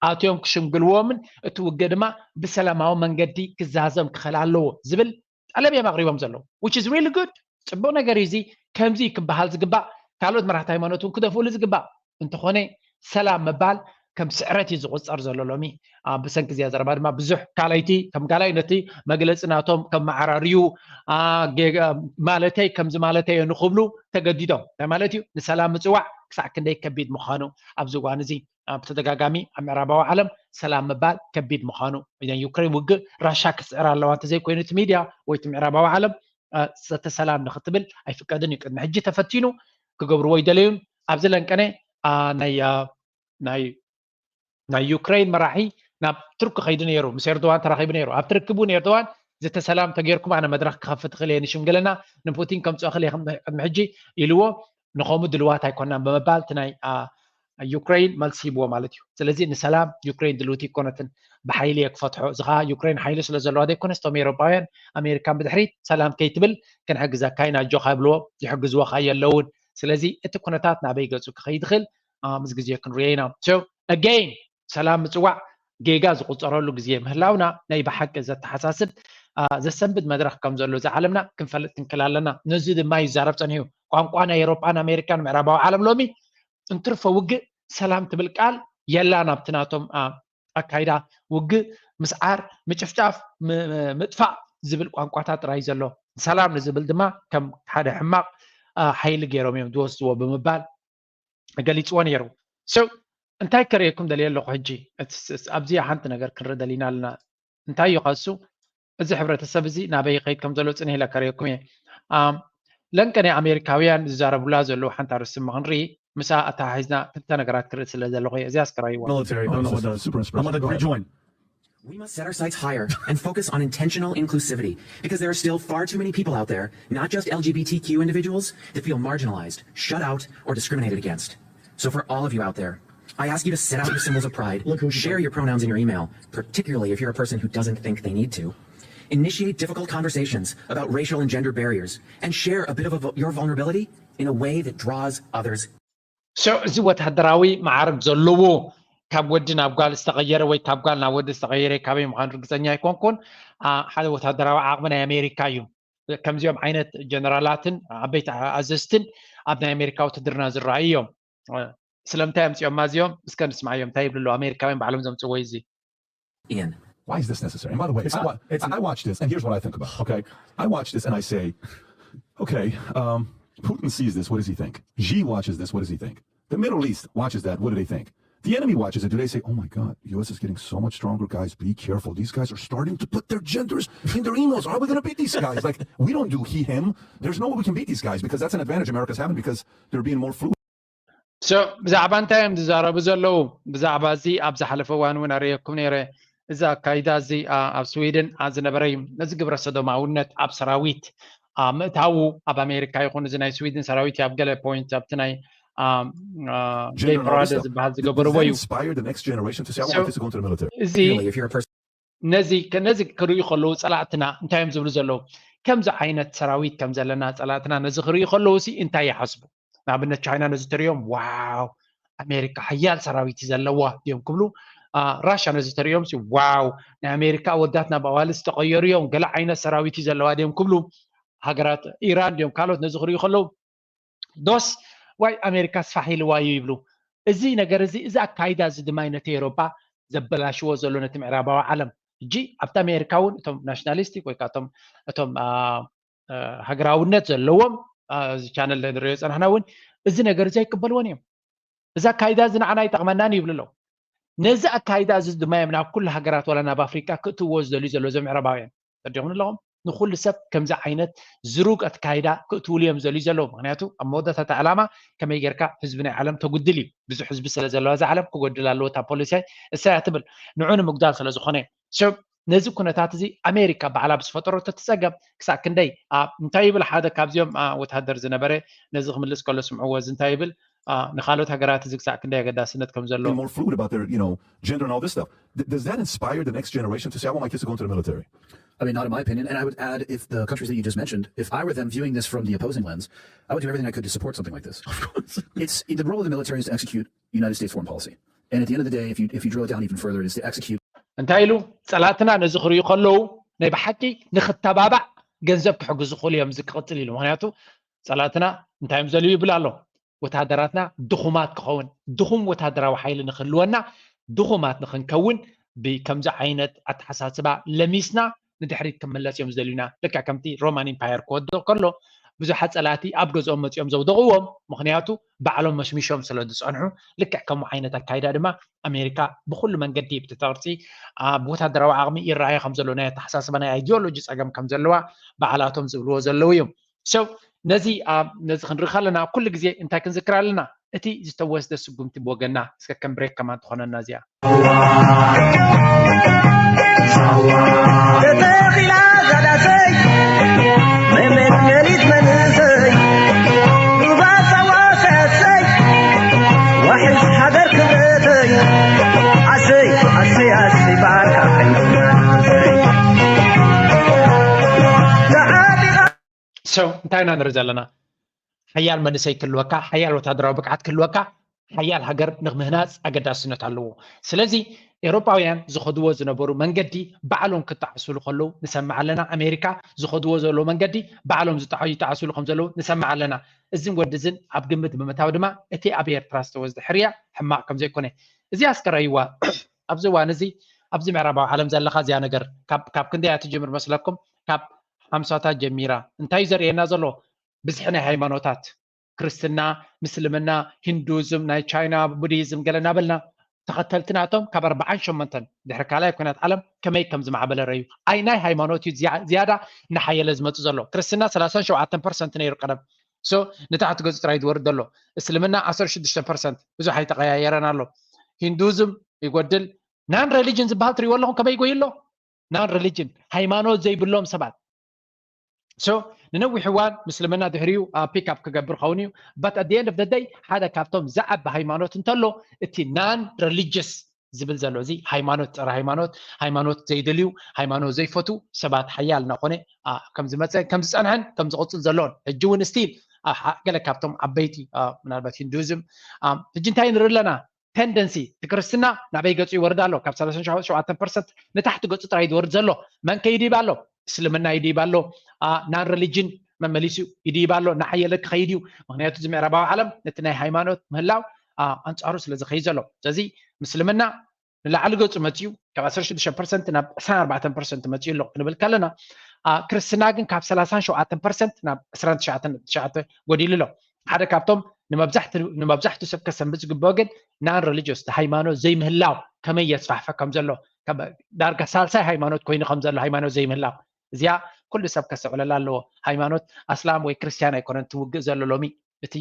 ኣትዮም ክሽምግልዎምን እቲ ውግእ ድማ ብሰላማዊ መንገዲ ክዛዘም ክኽእል ኣለዎ ዝብል ጠለብ እዮም ኣቕሪቦም ዘለዉ። Which is really good። ፅቡቅ ነገር እዩ። እዚ ከምዚ ክበሃል ዝግባእ፣ ካልኦት መራሕቲ ሃይማኖት እውን ክደፍእሉ ዝግባእ። እንተኾነ ሰላም ምባል ከም ስዕረት እዩ ዝቁፀር ዘሎ ሎሚ። ብሰንኪ እዚኣ ዘረባ ድማ ብዙሕ ካልኣይቲ ከም ካልኣይ ነቲ መግለፂ ናቶም ከመዓራርዩ ማለተይ ከምዚ ማለተይ እየ ንክብሉ ተገዲዶም። እንታይ ማለት እዩ? ንሰላም ምፅዋዕ ክሳዕ ክንደይ ከቢድ ምዃኑ ኣብዚ እዋን እዚ ብተደጋጋሚ ኣብ ምዕራባዊ ዓለም ሰላም ምባል ከቢድ ምዃኑ፣ ናይ ዩክሬን ውግእ ራሻ ክስዕር ኣለዋ እንተዘይኮይኑ እቲ ሚድያ ወይ እቲ ምዕራባዊ ዓለም ዘተ ሰላም ንክትብል ኣይፍቀድን እዩ። ቅድሚ ሕጂ ተፈቲኑ ክገብርዎ ይደለዩን ኣብዚ ለንቀነ ናይ ናይ ዩክሬን መራሒ ናብ ቱርኪ ከይዱ ነይሩ፣ ምስ ኤርዶዋን ተራኺቡ ነይሩ። ኣብቲ ርክብ እውን ኤርዶዋን ዘተ ሰላም ተገይርኩም ኣነ መድረክ ክኸፍት እኽእል እየ ንሽምግልና ንፑቲን ከምፅኦ እኽእል እየ ቅድሚ ሕጂ ኢልዎ። ንኸምኡ ድልዋት ኣይኮናን ብምባል እቲ ናይ ዩክሬን መልሲ ሂብዎ ማለት እዩ። ስለዚ ንሰላም ዩክሬን ድልውቲ ኣይኮነትን፣ ብሓይሊ እየ ክፈትሖ። እዚ ከዓ ዩክሬን ሓይሊ ስለ ዘለዋ ዘይኮነስ እቶም ኤውሮጳውያን ኣሜሪካን ብድሕሪት ሰላም ከይትብል ክንሕግዘካ ኢና ኣጆኻ ይብልዎ፣ ይሕግዝዎ ከዓ የለውን። ስለዚ እቲ ኩነታት ናበይ ገፁ ክኸይድ ይኽእል ምስ ግዜ ክንሪኦ ኢና። So again ሰላም ምፅዋዕ ጌጋ ዝቁፀረሉ ግዜ ምህላውና ናይ ብሓቂ ዘተሓሳስብ ዘሰንብድ መድረክ ከም ዘሎ እዚ ዓለምና ክንፈልጥ ክንክል ኣለና። ነዚ ድማ ይዛረብ ፀኒሑ ቋንቋ ናይ ኤውሮጳን ኣሜሪካን ምዕራባዊ ዓለም ሎሚ እንትርፎ ውግእ ሰላም ትብል ቃል የላን ኣብቲ ናቶም ኣካይዳ ውግእ ምስዓር ምጭፍጫፍ ምጥፋእ ዝብል ቋንቋታት ጥራይ ዘሎ። ሰላም ንዝብል ድማ ከም ሓደ ሕማቕ ሓይሊ ገይሮም እዮም ዝወስድዎ ብምባል ገሊፅዎ ነይሩ። So እንታይ ከርእየኩም ደልየ ኣለኹ ሕጂ ኣብዚ ሓንቲ ነገር ክንርኢ ደሊና ኣለና። እንታይ እዩ ከሱ እዚ ሕብረተሰብ እዚ ናበይ ይኸይድ ከም ዘሎ ፅንሕ ኢለ ከርእየኩም እየ። ለንቀ ናይ ኣሜሪካውያን ዝዛረቡላ ዘለዉ ሓንቲ ኣርእስቲ እሞ ክንርኢ፣ ምስኣ ኣተሓሒዝና ክልተ ነገራት ክርኢ ስለ ዘለኹ እየ። እዚኣ እስከ ራእይዋ። Military. I don't know what does. Super inspirational. I'm gonna rejoin. We must set our sights higher and focus on intentional inclusivity because there are still far too many people out there, not just L G B T Q individuals, that feel marginalized, shut out, or discriminated against. So for all of you out there, I ask you to set out your symbols of pride, share your pronouns in your email, particularly if you're a person who doesn't think they need to, initiate difficult conversations about racial and gender barriers, and share a bit of a, your vulnerability in a way that draws others. So እዚ ወታደራዊ መዓርግ ዘለዎ ካብ ወዲ ናብ ጓል ዝተቐየረ ወይ ካብ ጓል ናብ ወዲ ዝተቐየረ ካበይ ምዃኑ ርግፀኛ ኣይኮንኩን። ሓደ ወታደራዊ ዓቕሚ ናይ ኣሜሪካ እዩ። ከምዚኦም ዓይነት ጀነራላትን ዓበይቲ ኣዘዝትን ኣብ ናይ ኣሜሪካ ውትድርና ዝረኣዩ እዮም። ስለምንታይ ኣምፅኦም ማዚኦም እስከ ንስማዮም እንታይ ይብሉ ኣለዉ ኣሜሪካውያን ባዕሎም ዘምፅዎ እዚ Ian. Why is this necessary? And by the way, I, wa- I watch this, and here's what I think about. Okay, I watch this and I say, okay, um, Putin sees this. What does he think? Xi watches this. What does he think? The Middle East watches that. What do they think? The enemy watches it. Do they say, "Oh my God, U S is getting so much stronger, guys? Be careful. These guys are starting to put their genders in their emails. Are we going to beat these guys?" Like, we don't do he, him. There's no way we can beat these guys because that's an advantage America's having because they're being more fluid. So ብዛዕባ እንታይ እዮም ዝዛረቡ ዘለዉ? ብዛዕባ እዚ ኣብ ዝሓለፈ እዋን እውን ኣርእየኩም ነይረ። እዚ ኣካይዳ እዚ ኣብ ስዊድን ዝነበረ እዩ። ነዚ ግብረ ሰዶማውነት ኣብ ሰራዊት ምእታዉ ኣብ ኣሜሪካ ይኹን እዚ ናይ ስዊድን ሰራዊት ኣብ ገለ ፖይንት ኣብቲ ናይ ዴይ ፓራደ ዝበሃል ዝገበርዎ እዩ። እዚ ነዚ ነዚ ክርእዩ ከለዉ ፀላእትና እንታይ እዮም ዝብሉ ዘለዉ? ከምዚ ዓይነት ሰራዊት ከም ዘለና ፀላእትና ነዚ ክርእዩ ከለዉ ሲ እንታይ ይሓስቡ? ንኣብነት ቻይና ነዚ ተሪኦም ዋው ኣሜሪካ ሓያል ሰራዊት እዩ ዘለዋ ድዮም ክብሉ። ራሻ ነዚ ተሪኦም ሲ ዋው ናይ ኣሜሪካ ኣወዳት ናብ ኣዋልድ ዝተቀየሩ እዮም ገለ ዓይነት ሰራዊት እዩ ዘለዋ ድዮም ክብሉ። ሃገራት ኢራን ድዮም ካልኦት ነዚ ክርእዩ ከለዉ ዶስ ዋይ ኣሜሪካ ስፋሕ ኢልዋ እዩ ይብሉ። እዚ ነገር እዚ እዚ ኣካይዳ እዚ ድማ ነቲ ኤሮፓ ዘበላሽዎ ዘሎ ነቲ ምዕራባዊ ዓለም። ሕጂ ኣብቲ ኣሜሪካ እውን እቶም ናሽናሊስቲክ ወይ ከዓ እቶም እቶም ሃገራውነት ዘለዎም እዚ ቻነል ንሪኦ ፀናሕና እውን እዚ ነገር እዚ ኣይቅበልዎን እዮም። እዚ ኣካይዳ እዚ ንዓና ኣይጠቕመናን ይብሉ ኣለዉ። ነዚ ኣካይዳ እዚ ድማ እዮም ናብ ኩሉ ሃገራት ዋላ ናብ ኣፍሪቃ ክእትዎ ዝደልዩ ዘለዉ እዞም ምዕራባውያን። ተረዲኹም ኣለኹም? ንኹሉ ሰብ ከምዚ ዓይነት ዝሩግ ኣካይዳ ክእትውሉ እዮም ዝደልዩ ዘለዉ። ምክንያቱ ኣብ መወዳእታ እቲ ዕላማ ከመይ ጌርካ ህዝቢ ናይ ዓለም ተጉድል እዩ። ብዙሕ ህዝቢ ስለ ዘለዋ እዛ ዓለም ክጎድል ኣለዎ እታ ፖሊሲ እሳ እያ ትብል። ንዑ ንምጉዳል ስለ ዝኾነ እዩ። So ነዚ ኩነታት እዚ ኣሜሪካ ባዕላ ብዝፈጠረቶ እቲ ጸገም ክሳብ ክንደይ እንታይ ይብል ሓደ ካብዚኦም ወታደር ዝነበረ ነዚ ክምልስ ከሎ ስምዕዎ እዚ እንታይ ይብል ንኻልኦት ሃገራት እዚ ክሳብ ክንደይ ኣገዳስነት ከም ዘለዎ more fluid about their, you know, gender and all this stuff. Does that inspire the next generation to say, I want my kids to go into the military? I mean, not in my opinion. And I would add, if the countries that you just mentioned, if I were them viewing this from the opposing lens, I would do everything I could to support something like this. Of course. It's the role of the military is to execute United States foreign policy. And at the end of the day, if you if you drill it down even further, it is to execute እንታይ ኢሉ ጸላትና ነዚ ክርእዩ ከለዉ ናይ ብሓቂ ንክተባባዕ ገንዘብ ክሕግዙ ክኽእሉ እዮም እዚ ክቕጽል ኢሉ። ምክንያቱ ጸላትና እንታይ እዮም ዘልዩ ይብል ኣሎ። ወታደራትና ድኹማት ክኸውን ድኹም ወታደራዊ ሓይሊ ንክህልወና ድኹማት ንክንከውን ብከምዚ ዓይነት ኣተሓሳስባ ለሚስና ንድሕሪት ክምለስ እዮም ዝደልዩና። ልክዕ ከምቲ ሮማን ኢምፓየር ክወድቕ ከሎ ብዙሓት ጸላእቲ ኣብ ገዝኦም መጺኦም ዘውደቕዎም ምክንያቱ ባዕሎም መሽሚሾም ስለ ዝጸንሑ ልክዕ ከምኡ ዓይነት ኣካይዳ ድማ ኣሜሪካ ብኩሉ መንገዲ ብትተቕርፂ ኣብ ወታደራዊ ዓቕሚ ይረኣየ ከም ዘሎ ናይ ኣተሓሳስባ ናይ ኣይዲዮሎጂ ፀገም ከም ዘለዋ ባዕላቶም ዝብልዎ ዘለዉ እዮም። So ነዚ ነዚ ክንርኢ ከለና ኩሉ ግዜ እንታይ ክንዝክር ኣለና? እቲ ዝተወስደ ስጉምቲ ብወገና እስከ ከም ብሬክ ከማን ትኾነና እዚኣ ተተኺላ ዛዳሰይ መመትከሊት መንእሰይ ሩባ ሳዋ ሰሰይ ዋሕስ ሃገር ክብረተይ ኣሰይ ኣሰይ ኣሰይ ባርካ ዓይንና ኣሰይ ተዓቢኻ So እንታይ ኢና ንርኢ ዘለና? ሓያል መንእሰይ ክህልወካ፣ ሓያል ወታደራዊ ብቅዓት ክህልወካ፣ ሓያል ሃገር ንምህናፅ ኣገዳስነት ኣለዎ። ስለዚ ኤውሮጳውያን ዝኸድዎ ዝነበሩ መንገዲ ባዕሎም ክጣዕስሉ ከለዉ ንሰምዕ ኣለና። ኣሜሪካ ዝኸድዎ ዘለዉ መንገዲ ባዕሎም ዝጣ- ይጣዕስሉ ከም ዘለዉ ንሰምዕ ኣለና። እዝን ወዲ እዝን ኣብ ግምት ብምእታው ድማ እቲ ኣብ ኤርትራ ዝተወስደ ሕርያ ሕማቕ ከም ዘይኮነ እዚ ኣስከራይዋ ኣብዚ እዋን እዚ ኣብዚ ምዕራባዊ ዓለም ዘለኻ እዚኣ ነገር ካብ ካብ ክንደያ ትጅምር መስለኩም? ካብ ሓምሳታት ጀሚራ እንታይ እዩ ዘርእየና ዘሎ? ብዝሒ ናይ ሃይማኖታት ክርስትና፣ ምስልምና፣ ሂንዱዝም፣ ናይ ቻይና ቡዲዝም ገለ እናበልና ተኸተልቲ ናቶም ካብ ኣርባዓን ሸሞንተን ድሕሪ ካልኣይ ኩናት ዓለም ከመይ ከም ዝማዕበለ ረዩ። ኣይ ናይ ሃይማኖት እዩ ዝያ- ዝያዳ እናሓየለ ዝመፅእ ዘሎ። ክርስትና ሰላሳን ሸውዓተን ፐርሰንት ነይሩ ቀደም። So ንታሕቲ ገፁ ጥራይ ዝወርድ ዘሎ። እስልምና ዓሰርተ ሽዱሽተ ፐርሰንት ብዙሕ ኣይተቀያየረን ኣሎ። ሂንዱዝም ይጎድል። ናን ሬሊጅን ዝበሃል ትሪእዎ ኣለኹም ከመይ ይጎይ ኣሎ? ናን ሬሊጅን ሃይማኖት ዘይብሎም ሰባት። So ንነዊሕ እዋን ምስልምና ድሕሪኡ ፒክ ኣፕ ክገብር ኸውን እዩ። But at the end of the day ሓደ ካብቶም ዝዓቢ ሃይማኖት እንተሎ እቲ ናን ሬሊጅስ ዝብል ዘሎ እዚ ሃይማኖት ፀረ ሃይማኖት ሃይማኖት ዘይደልዩ ሃይማኖት ዘይፈቱ ሰባት ሓያል እናኾነ ከም ዝመፀ ከም ዝፀንሐን ከም ዝቕፅል ዘሎን ሕጂ እውን ስቲል ገለ ካብቶም ዓበይቲ ምናልባት ሂንዱዝም ሕጂ እንታይ ንርኢ ኣለና? ቴንደንሲ እቲ ክርስትና ናበይ ገፁ ይወርድ ኣሎ? ካብ ሰላሳ ሸውዓተ ፐርሰንት ንታሕቲ ገፁ ጥራይ ዝወርድ ዘሎ መን ከይድይብ ኣሎ? እስልምና ይድይብ ኣሎ። ናን ሬሊጅን መመሊሱ ይድይብ ኣሎ። እናሓየለ ክኸይድ እዩ። ምክንያቱ እዚ ምዕራባዊ ዓለም ነቲ ናይ ሃይማኖት ምህላው ኣንፃሩ ስለ ዝኸይድ ዘሎ። ስለዚ ምስልምና ንላዕሊ ገፁ መፅኡ ካብ ዓሰርተ ሽዱሽተ ፐርሰንት ናብ ዕስራን ኣርባዕተን ፐርሰንት መፅኡ ኣሎ ክንብል ከለና ክርስትና ግን ካብ ሰላሳን ሸውዓተን ፐርሰንት ናብ ዕስራን ትሽዓተን ትሽዓተ ጎዲሉ ኣሎ። ሓደ ካብቶም ንመብዛሕትኡ ሰብ ከሰንብድ ዝግብኦ ግን ናን ሬሊጅስ ሃይማኖት ዘይምህላው ከመይ የስፋሕፈ ከም ዘሎ ዳርጋ ሳልሳይ ሃይማኖት ኮይኑ ከም ዘሎ ሃይማኖት ዘይምህላው እዚኣ ኩሉ ሰብ ከስተውዕለላ ኣለዎ። ሃይማኖት ኣስላም ወይ ክርስትያን ኣይኮነን ትውግእ ዘሎ ሎሚ እቲ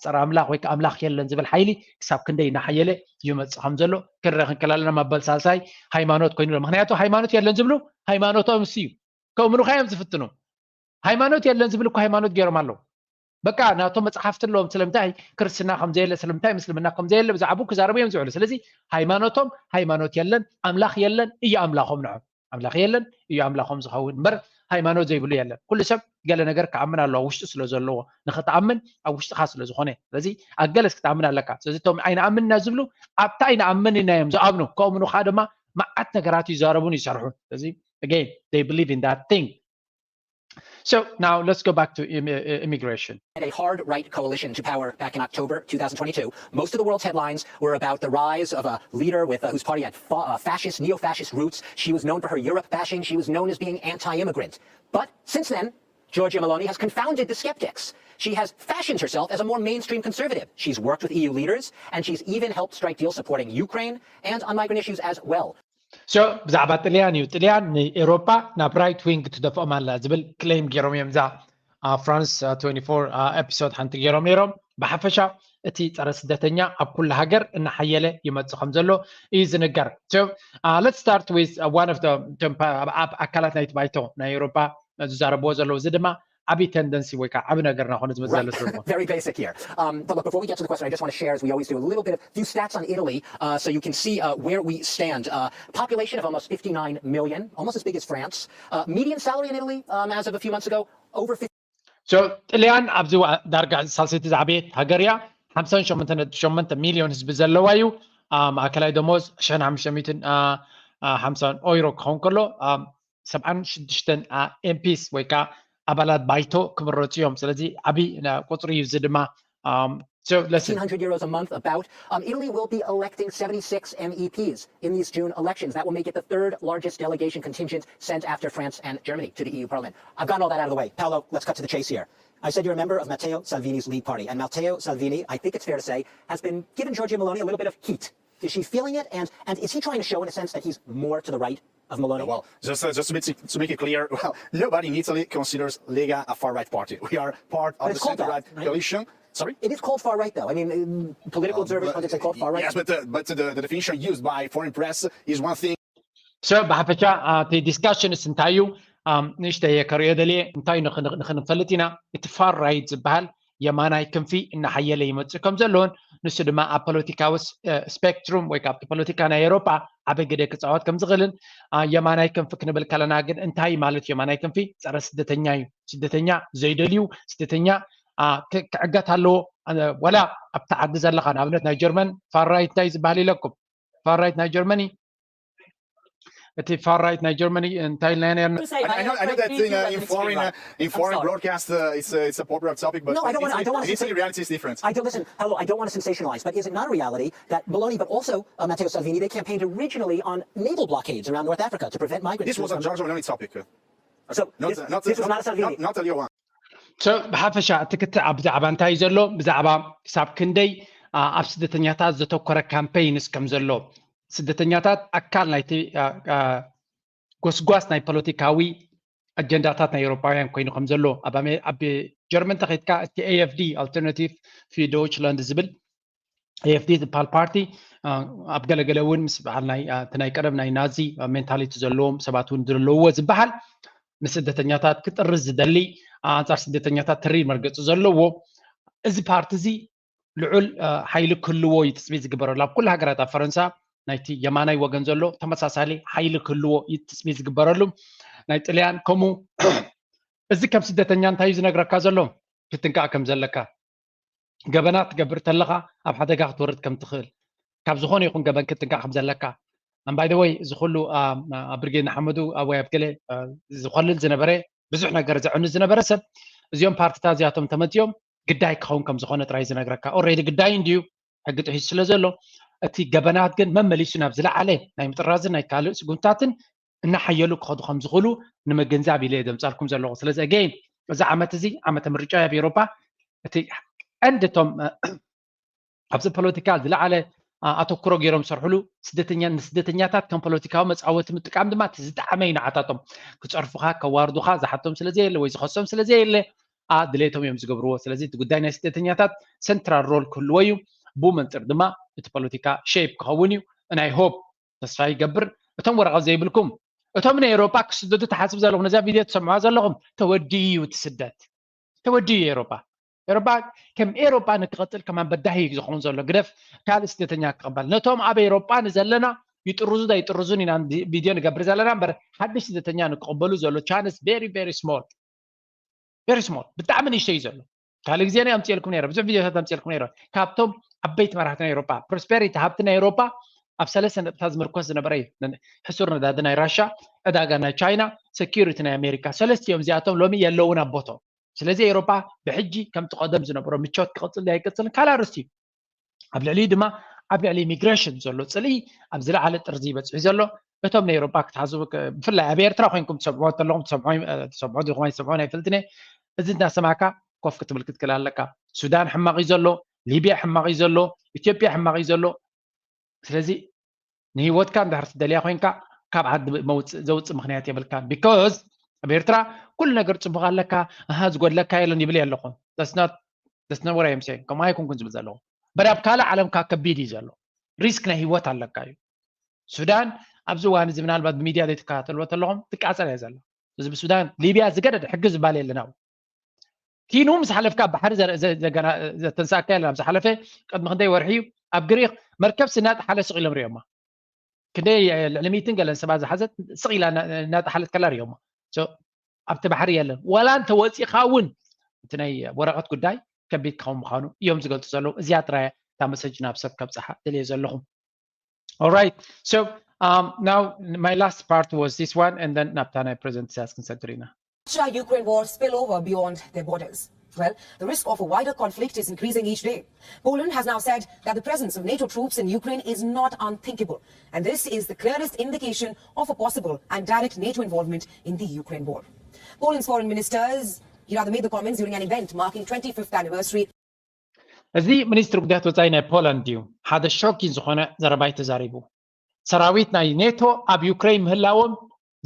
ፀረ ኣምላኽ ወይ ኣምላኽ የለን ዝብል ሓይሊ ክሳብ ክንደይ እናሓየለ ይመፅእ ከም ዘሎ ክንረ ክንክል ኣለና። መበል ሳልሳይ ሃይማኖት ኮይኑ ኣሎ። ምክንያቱ ሃይማኖት የለን ዝብሉ ሃይማኖቶም እሱ እዩ ከእምኑኻ እዮም ዝፍትኑ። ሃይማኖት የለን ዝብል እኮ ሃይማኖት ገይሮም ኣለዉ። በቃ ናቶም መፅሓፍቲ ኣለዎም። ስለምንታይ ክርስትና ከምዘየለ ስለምንታይ ምስልምና ከምዘየለ ብዛዕባኡ ክዛረቡ እዮም ዝውዕሉ። ስለዚ ሃይማኖቶም ሃይማኖት የለን ኣምላኽ የለን እዩ ኣምላኾም ንዖም ኣምላኽ የለን እዩ ኣምላኾም ዝኸውን እምበር ሃይማኖት ዘይብሉ የለን። ኩሉ ሰብ ገለ ነገር ክኣምን ኣለዎ ውሽጡ ስለ ዘለዎ ንኽትኣምን ኣብ ውሽጥኻ ስለ ዝኾነ ስለዚ ኣብ ገለስ ክትኣምን ኣለካ። ስለዚ እቶም ኣይንኣምን ኢና ዝብሉ ኣብታ ኣይንኣምን ኢና እዮም ዝኣምኑ። ከእምኑኻ ድማ መዓት ነገራት ይዛረቡን ይሰርሑን። ስለዚ again they believe in that thing. So now let's go back to Im- uh, immigration. A hard right coalition to power back in October two thousand twenty-two. Most of the world's headlines were about the rise of a leader with uh, whose party had fa- uh, fascist, neo-fascist roots. She was known for her Europe bashing. She was known as being anti-immigrant. But since then, Giorgia Meloni has confounded the skeptics. She has fashioned herself as a more mainstream conservative. She's worked with E U leaders, and she's even helped strike deals supporting Ukraine and on migrant issues as well. So ብዛዕባ ጥልያን እዩ። ጥልያን ንኤሮፓ ናብ right wing ትደፍኦም ኣላ ዝብል claim ገይሮም እዮም። እዛ France twenty-four episode ሓንቲ ገይሮም ነይሮም። ብሓፈሻ እቲ ጸረ ስደተኛ ኣብ ኩሉ ሃገር እናሓየለ ይመጽእ ከም ዘሎ እዩ ዝንገር። So let's start with one of the ኣካላት ናይቲ ባይቶ ናይ ኤሮፓ ዝዛረብዎ ዘለዉ። እዚ ድማ ዓቢ tendency ወይ ከዓ ዓቢ ነገር እናኾነ ዝመጽእ ዘሎ ትርጉም። Very basic here. Um, but look, before we get to the question, I just want to share, as we always do, a little bit of few stats on Italy, uh, so you can see uh, where we stand. Uh, population of almost fifty-nine million, almost as big as France. Uh, median salary in Italy, um, as of a few months ago, over fifty. So ጥልያን ኣብዚ ዋ- ዳርጋ ሳልሰይቲ ዝዓበየት ሃገር እያ። ሓምሳን ሸሞንተ ነጥቢ ሸሞንተ ሚልዮን ህዝቢ ዘለዋ እዩ። ማእከላይ ደሞዝ ሽሕን ሓሙሽተ ሚእትን ሓምሳን ኦይሮ ክኸውን ከሎ፣ ሰብዓን ሽዱሽተን ኤምፒስ ወይ ከዓ ኣባላት ባይቶ ክምረፁ እዮም። ስለዚ ዓብዪ ቁፅሪ እዩ። እዚ ድማ fifteen hundred euros a month, about. Um, Italy will be electing seventy-six M E Ps in these June elections. That will make it the third largest delegation contingent sent after France and Germany to the E U Parliament. I've gotten all that out of the way. Paolo, let's cut to the chase here. I said you're a member of Matteo Salvini's League Party, and Matteo Salvini, I think it's fair to say, has been giving Giorgia Meloni a little bit of heat. Is she feeling it? And and is he trying to show, in a sense, that he's more to the right of Meloni? Well, just uh, just to make, it, to make it clear, well, nobody in Italy considers Lega a far right party. We are part of the center right coalition. Sorry? It is called far right, though. I mean, political observers, uh, they call it far right. Yes, but the, but the, the definition used by foreign press is one thing. So ብሓፈሻ እቲ discussion ስ እንታይ እዩ? ንእሽተይ ከርእዮ ደልየ። እንታይ ንክንፈልጥ ኢና? እቲ far right ዝበሃል የማናይ ክንፊ እናሓየለ ይመፅእ ከም ዘሎን፣ ንሱ ድማ ኣብ ፖለቲካዊ spectrum ወይ ካብቲ ፖለቲካ ናይ ኤሮፓ ዓበ ግደ ክፃወት ከም ዝኽእልን። የማናይ ክንፊ ክንብል ከለና ግን እንታይ ማለት? የማናይ ክንፊ ፀረ ስደተኛ እዩ። ስደተኛ ዘይደልዩ፣ ስደተኛ ክዕገት ኣለዎ። ወላ ኣብቲ ዓዲ ዘለካ፣ ንኣብነት ናይ ጀርመን far right እንታይ ዝበሃል ኢለኩም? Far right ናይ ጀርመኒ፣ እቲ far right ናይ ጀርመኒ እንታይ ኢልና ነርና? I know, I know that in, uh, in foreign uh, in foreign broadcast uh, it's uh, it's a popular topic, but No, I don't want. I don't want in Italy reality is different. I don't listen. Hello, I don't want to sensationalize, but is it not a reality that Meloni, but also uh, Matteo Salvini, they campaigned originally on naval blockades around North Africa to prevent migrants? This was a Giorgia Meloni topic. Uh, So not, this, not, this was not, not a Salvini. Not, not a Leo one. So ብሓፈሻ እቲ ክትዕ ብዛዕባ እንታይ እዩ ዘሎ? ብዛዕባ ክሳብ ክንደይ ኣብ ስደተኛታት ዘተኮረ ካምፔይንስ ከም ዘሎ፣ ስደተኛታት ኣካል ናይቲ ጎስጓስ ናይ ፖለቲካዊ ኣጀንዳታት ናይ ኤውሮፓውያን ኮይኑ ከም ዘሎ። ኣብ ጀርመን ተኸይድካ እቲ AfD፣ Alternative für Deutschland ዝብል፣ AfD ዝበሃል ፓርቲ ኣብ ገለገለ እውን ምስ በዓል እቲ ናይ ቀደም ናይ ናዚ ሜንታሊቲ ዘለዎም ሰባት እውን ዘለውዎ ዝበሃል፣ ንስደተኛታት ክጥርዝ ዝደሊ፣ ኣንፃር ስደተኛታት ትሪ መርገፂ ዘለዎ እዚ ፓርቲ እዚ ልዑል ሓይሊ ክህልዎ እዩ ትፅቢት ዝግበረሉ። ኣብ ኩሉ ሃገራት፣ ኣብ ፈረንሳ ናይቲ የማናይ ወገን ዘሎ ተመሳሳሊ ሓይሊ ክህልዎ እዩ ትፅቢት ዝግበረሉ። ናይ ጥልያን ከምኡ። እዚ ከም ስደተኛ እንታይ እዩ ዝነግረካ ዘሎ? ክትንቃእ ከም ዘለካ። ገበናት ትገብር ተለኻ ኣብ ሓደጋ ክትወርድ ከም ትኽእል፣ ካብ ዝኾነ ይኹን ገበን ክትንቃእ ከም ዘለካ። And by the way፣ እዚ ኩሉ ኣብ ብርጌድ ንሓመዱ ወይ ኣብ ገለ ዝኮልል ዝነበረ፣ ብዙሕ ነገር ዘዕኑ ዝነበረ ሰብ፣ እዚኦም ፓርትታት እዚኣቶም ተመፅኦም ግዳይ ክኸውን ከም ዝኾነ ጥራይ ዝነግረካ። Already ግዳይ እንድዩ፣ ሕጊ ጥሒሱ ስለ ዘሎ። እቲ ገበናት ግን መመሊሱ ናብ ዝለዓለ ናይ ምጥራዝን ናይ ካልእ ስጉምትታትን እናሓየሉ ክኸዱ ከም ዝኽእሉ ንምግንዛብ ኢለ እየ ዘምፃልኩም ዘለኹ። ስለዚ again፣ እዚ ዓመት እዚ ዓመተ ምርጫ ኣብ ኤውሮፓ። እቲ ቀንዲ እቶም ኣብዚ ፖለቲካ ዝለዓለ ኣተኩሮ ገይሮም ዝሰርሕሉ፣ ስደተኛ ንስደተኛታት ከም ፖለቲካዊ መፃወቲ ምጥቃም ድማ እቲ ዝጠዓመ እዩ ንዓታቶም። ክፀርፉኻ፣ ከዋርዱኻ፣ ዝሓቶም ስለ ዘየለ ወይ ዝኸሶም ስለ ዘየለ ድሌቶም እዮም ዝገብርዎ። ስለዚ እቲ ጉዳይ ናይ ስደተኛታት ሰንትራል ሮል ክህልዎ እዩ። ብኡ መንፅር ድማ እቲ ፖለቲካ ሼፕ ክኸውን እዩ። ናይ ሆፕ ተስፋ ይገብር። እቶም ወረቐት ዘይብልኩም፣ እቶም ንኤውሮጳ ክስደዱ ትሓስብ ዘለኹም፣ ነዛ ቪድዮ ትሰምዑዋ ዘለኹም፣ ተወዲኡ እዩ እቲ ስደት። ተወዲኡ እዩ ኤውሮጳ። ኤውሮጳ ከም ኤውሮጳ ንክቐፅል ከማን በዳሂ እዩ ዝኸውን ዘሎ። ግደፍ ካልእ ስደተኛ ክቕበል። ነቶም ኣብ ኤውሮጳ ንዘለና ይጥርዙ ዶ ኣይጥርዙን ኢና ቪድዮ ንገብር ዘለና እምበር፣ ሓድሽ ስደተኛ ንክቕበሉ ዘሎ ቻንስ very very small። Very small፣ ብጣዕሚ ንእሽተይ እዩ ዘሎ። ካልእ ግዜ ናይ ኣምፅኤልኩም ነይረ፣ ብዙሕ ቪድዮታት ኣምፅኤልኩም ነይረ። ካብቶም ዓበይቲ መራሕቲ ናይ ኤውሮጳ፣ ፕሮስፔሪቲ፣ ሃብቲ ናይ ኤውሮጳ ኣብ ሰለስተ ነጥብታት ዝምርኮስ ዝነበረ እዩ። ሕሱር ነዳዲ ናይ ራሻ፣ ዕዳጋ ናይ ቻይና፣ ሴኪሪቲ ናይ ኣሜሪካ፣ ሰለስቲኦም እዚኣቶም ሎሚ የለውን ኣብ ቦትኦም። ስለዚ ኤውሮጳ ብሕጂ ከምቲ ቀደም ዝነበሮ ምቾት ክቕፅል ዶ ኣይቅፅልን ካልእ ኣርእስቲ እዩ። ኣብ ልዕሊኡ ድማ ኣብ ልዕሊ ኢሚግሬሽን ዘሎ ፅልኢ ኣብ ዝለዓለ ጥርዚ ይበፅሕ ዘሎ። እቶም ናይ ኤሮጳ ክትሓስቡ ብፍላይ ኣብ ኤርትራ ኮይንኩም ትሰምዕዎ እንተለኹም ትሰምዑ ዲኹም ኣይትሰምዑን ኣይፈልጥን እየ። እዚ እናሰማዕካ ኮፍ ክትብል ክትክእል ኣለካ። ሱዳን ሕማቕ እዩ ዘሎ፣ ሊብያ ሕማቕ እዩ ዘሎ፣ ኢትዮጵያ ሕማቕ እዩ ዘሎ። ስለዚ ንህይወትካ እንድሕር ትደልያ ኮይንካ ካብ ዓዲ መውፅእ ዘውፅእ ምክንያት የብልካን። ቢኮዝ ኣብ ኤርትራ ኩሉ ነገር ፅቡቅ ኣለካ፣ ኣሃ ዝጎድለካ የለን ይብል ኣለኹም። ተስናት ተስነወር ኣይምሰን ከምኡ ኣይኮንኩን ዝብል ዘለኹ። በዳብ ካልእ ዓለምካ ከቢድ እዩ ዘሎ። ሪስክ ናይ ህይወት ኣለካ እዩ። ሱዳን ኣብዚ እዋን እዚ ምናልባት ብሚድያ ዘይትከታተልዎ ተለኹም ትቃፀል እያ ዘላ። እዚ ብሱዳን ሊብያ ዝገደደ ሕጊ ዝበሃል የለን። ኣብ ኪኑ ምስ ሓለፍካ ባሕሪ ዘተንሳእካ የለን። ኣብ ዝሓለፈ ቅድሚ ክንደይ ወርሒ እዩ ኣብ ግሪክ መርከብ ስናጠሓለ ስቕ ኢሎም ሪኦማ። ክንደይ ልዕሊ ሚትን ገለን ሰባት ዝሓዘት ስቕ ኢላ እናጠሓለት ከላ ሪኦማ። ኣብቲ ባሕሪ የለን። ዋላ እንተወፂእካ እውን እቲ ናይ ወረቐት ጉዳይ ከቢድ ክኸውን ምዃኑ እዮም ዝገልፁ ዘለዉ። እዚኣ ጥራይ እታ መሰጅ ናብ ሰብ ከብፅሓ ደልየ ዘለኹም። All right. So um, now my last part was this one, and then ናብታ ናይ ፕሬዚደንት ኢሳያስ ክንሰግር ኢና። Russia-Ukraine war spill over beyond their borders? Well, the risk of a wider conflict is increasing each day. Poland has now said that the presence of NATO troops in Ukraine is not unthinkable, and this is the clearest indication of a possible and direct NATO involvement in the Ukraine war. Poland's foreign ministers, he rather made the comments during an event marking twenty-fifth anniversary እዚ ሚኒስትሪ ጉዳያት ወፃኢ ናይ ፖላንድ እዩ። ሓደ ሾኪን ዝኾነ ዘረባይ ተዛሪቡ። ሰራዊት ናይ ኔቶ ኣብ ዩክሬን ምህላዎም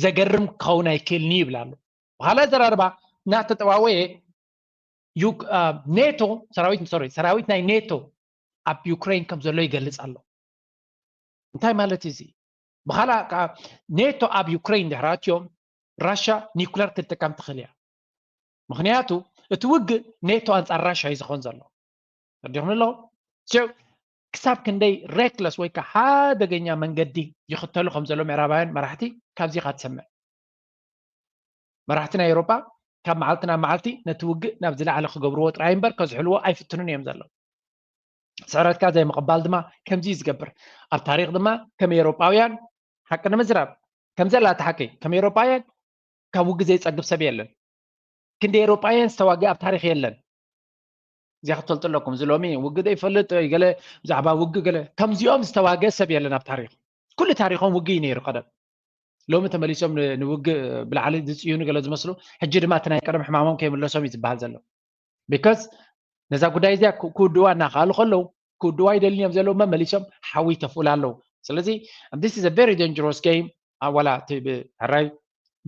ዘገርም ክኸውን ኣይክእልን ይብል ኣሎ። ብካልእ ኣዘራርባ እናተጠዋወየ ኔቶ ሰራዊት ሶሪ ሰራዊት ናይ ኔቶ ኣብ ዩክሬን ከም ዘሎ ይገልፅ ኣሎ። እንታይ ማለት እዚ? ብካልእ ከዓ ኔቶ ኣብ ዩክሬን ድሕሪ ኣትዮም ራሻ ኒኩለር ክትጥቀም ትኽእል እያ። ምክንያቱ እቲ ውግእ ኔቶ ኣንፃር ራሻ እዩ ዝኸውን ዘሎ። ተረዲኹም ኣለኹም? ክሳብ ክንደይ ሬክለስ ወይ ከዓ ሓደገኛ መንገዲ ይኽተሉ ከም ዘሎ ምዕራባውያን መራሕቲ ካብዚ ኢኻ ትሰምዕ። መራሕቲ ናይ ኤውሮጳ ካብ መዓልቲ ናብ መዓልቲ ነቲ ውግእ ናብ ዝለዓለ ክገብርዎ ጥራይ እምበር ከዝሕልዎ ኣይፍትኑን እዮም ዘለዉ። ስዕረትካ ዘይምቕባል ድማ ከምዚ እዩ ዝገብር። ኣብ ታሪኽ ድማ ከም ኤውሮጳውያን ሓቂ ንምዝራብ ከም ዘላ እቲ ሓቂ ከም ኤውሮጳውያን ካብ ውግእ ዘይፀግብ ሰብ የለን። ክንዲ ኤውሮጳውያን ዝተዋግእ ኣብ ታሪኽ የለን። እዚኣ ክትፈልጡ ኣለኩም። እዚ ሎሚ ውግእ ዘይፈልጥ ገለ ብዛዕባ ውግእ ገለ ከምዚኦም ዝተዋገ ሰብ የለን ኣብ ታሪኽ። ኩሉ ታሪኾም ውግእ እዩ ነይሩ ቀደም። ሎሚ ተመሊሶም ንውግእ ብላዕሊ ዝፅዩኑ ገለ ዝመስሉ ሕጂ ድማ እቲ ናይ ቀደም ሕማሞም ከይምለሶም እዩ ዝበሃል ዘሎ። ቢካዝ ነዛ ጉዳይ እዚኣ ክውድዋ እናኸኣሉ ከለዉ ክውድዋ ይደልዮም ዘለዉ መመሊሶም ሓዊ ይተፍኡላ ኣለዉ። ስለዚ this is a very dangerous game። ዋላ እቲ ሕራይ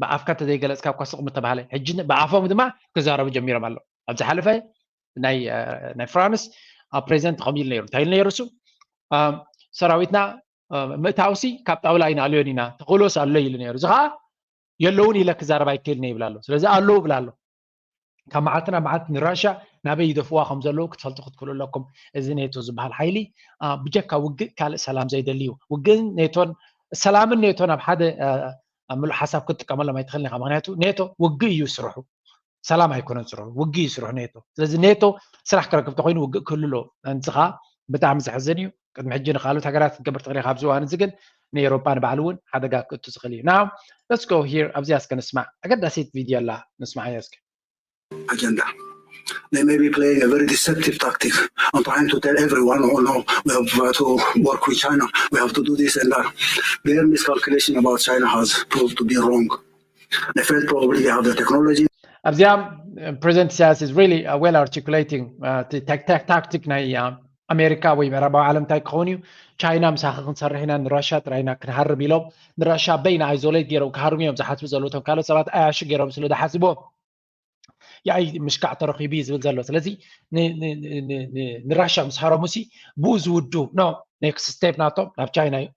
ብኣፍካ እንተዘይገለፅካ እኳ ስቕ ምተባሃለ ሕጂ ብኣፎም ድማ ክዛረቡ ጀሚሮም ኣለዉ። ኣብ ዝሓለፈ ናይ ናይ ፍራንስ ፕሬዚደንት ከምኡ ኢሉ ነይሩ። እንታይ ኢሉ ነይሩ እሱ? ሰራዊትና ምእታውሲ ካብ ጣውላ ኣይንኣልዮን ኢና፣ ተኽእሎስ ኣሎ ኢሉ ነይሩ። እዚ ከዓ የለውን ኢለ ክዛረብ ኣይክእልን ይብል ኣሎ። ስለዚ ኣለዉ ይብል ኣሎ። ካብ መዓልቲ ናብ መዓልቲ ንራሻ ናበይ ይደፍዋ ከም ዘለዉ ክትፈልጡ ክትክእሉ ኣለኩም። እዚ ኔቶ ዝበሃል ሓይሊ ብጀካ ውግእ ካልእ ሰላም ዘይደሊ እዩ። ውግእን ኔቶን ሰላምን ኔቶን ኣብ ሓደ ምሉእ ሓሳብ ክትጥቀመሎም ኣይትኽእልን ኢኻ። ምክንያቱ ኔቶ ውግእ እዩ ስርሑ፣ ሰላም ኣይኮነን ስርሑ፣ ውግእ እዩ ስርሑ ኔቶ። ስለዚ ኔቶ ስራሕ ክረክብ ተኮይኑ ውግእ ክህሉ ኣለዎ። እዚ ከዓ ብጣዕሚ ዘሕዝን እዩ። ቅድሚ ሕጂ ንካልኦት ሃገራት ክትገብር ትኽእል ኢኻ። ኣብዚ እዋን እዚ ግን ንኤውሮጳ ንባዕሉ እውን ሓደጋ ክእቱ ዝኽእል እዩ። Now let's go here ኣብዚኣ እስከ ንስማዕ። ኣገዳሲት ቪድዮ ኣላ ንስማዓያ እስከ። Agenda. They may be playing a very deceptive tactic and trying to tell everyone, oh no, we have to work with China, we have to do this and that. Their miscalculation about China has proved to be wrong. They felt probably they have the technology. ኣብዚኣ ፕሬዚደንት ኢሳያስ is really well articulating tactic ናይ ኣሜሪካ ወይ ምዕራባዊ ዓለም እንታይ ክኸውን እዩ። ቻይና ምሳኺ ክንሰርሕ ኢና ንራሻ ጥራይና ክንሃርም ኢሎም ንራሻ በይና ኣይዞሌት ገይሮም ክሃርሙ እዮም ዝሓስቡ ዘለዉ። እቶም ካልኦት ሰባት ኣያሹ ገይሮም ስለ ዝሓስብዎም የኣይ ምሽካዕ ተረኺቡ እዩ ዝብል ዘሎ። ስለዚ ንራሻ ምስ ሃረሙሲ ብኡ ዝውዱ ኖ ኔክስት ስቴፕ ናቶም ናብ ቻይና እዩ።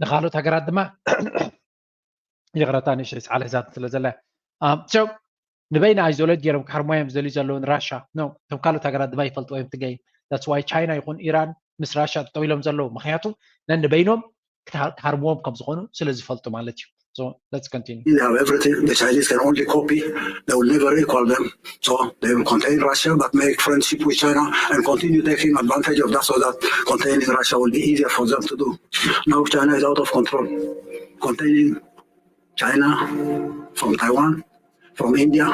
ንካልኦት ሃገራት ድማ ይቕረታ ንእሽተይ ሰዓል ሒዛት ስለ ዘላ ንበይና ኣይዞሌት ገይሮም ክሃርሙዋ እዮም ዝደልዩ ዘለዉ ንራሻ ኖ እቶም ካልኦት ሃገራት ድማ ይፈልጥዎ እዮም ትገይ that's why ቻይና ይኹን ኢራን ምስ ራሻ ጠጠው ኢሎም ዘለዉ ምክንያቱ ነንበይኖም ክሃርምዎም ከም ዝኾኑ ስለ ዝፈልጡ ማለት እዩ። So let's continue. They have everything. The Chinese can only copy. They will never equal them. So they will contain Russia, but make friendship with China and continue taking advantage of that so that containing Russia will be easier for them to do. Now China is out of control. Containing China from Taiwan, from India,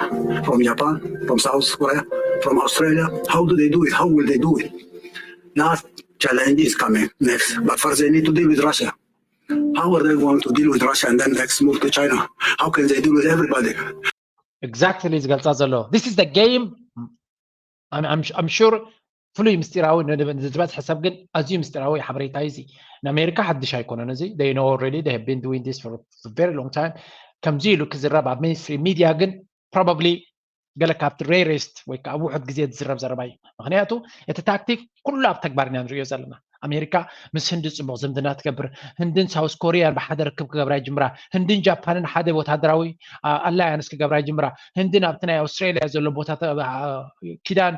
from Japan, from South Korea, from Australia. How do they do it? How will they do it? That challenge is coming next. But first they need to deal with Russia. How are they going to deal with Russia and then next move to China? How can they deal with everybody? Exactly ዝገልፃ ዘሎ this is the game. I'm sure ፍሉይ ምስጢራዊ ዝበፅሐ ሰብ ግን ኣዝዩ ምስጢራዊ ሓበሬታ እዩ። እዚ ንኣሜሪካ ሓድሽ ኣይኮነን። እዚ they know already, they have been doing this for a very long time። ከምዚ ኢሉ ክዝረብ ኣብ mainstream media ግን probably ገለ ካብቲ rarest ወይ ከዓ ኣብ ውሑድ ግዜ ዝዝረብ ዘረባ እዩ። ምክንያቱ እቲ ታክቲክ ኩሉ ኣብ ተግባር ኢና ንሪኦ ዘለና። ኣሜሪካ ምስ ህንዲ ፅቡቅ ዝምድና ትገብር፣ ህንድን ሳውስ ኮሪያን ብሓደ ርክብ ክገብራ ይጅምራ፣ ህንድን ጃፓንን ሓደ ወታደራዊ alliance ክገብራ ይጅምራ፣ ህንድን ኣብቲ ናይ ኣውስትራሊያ ዘሎ ቦታ ኪዳን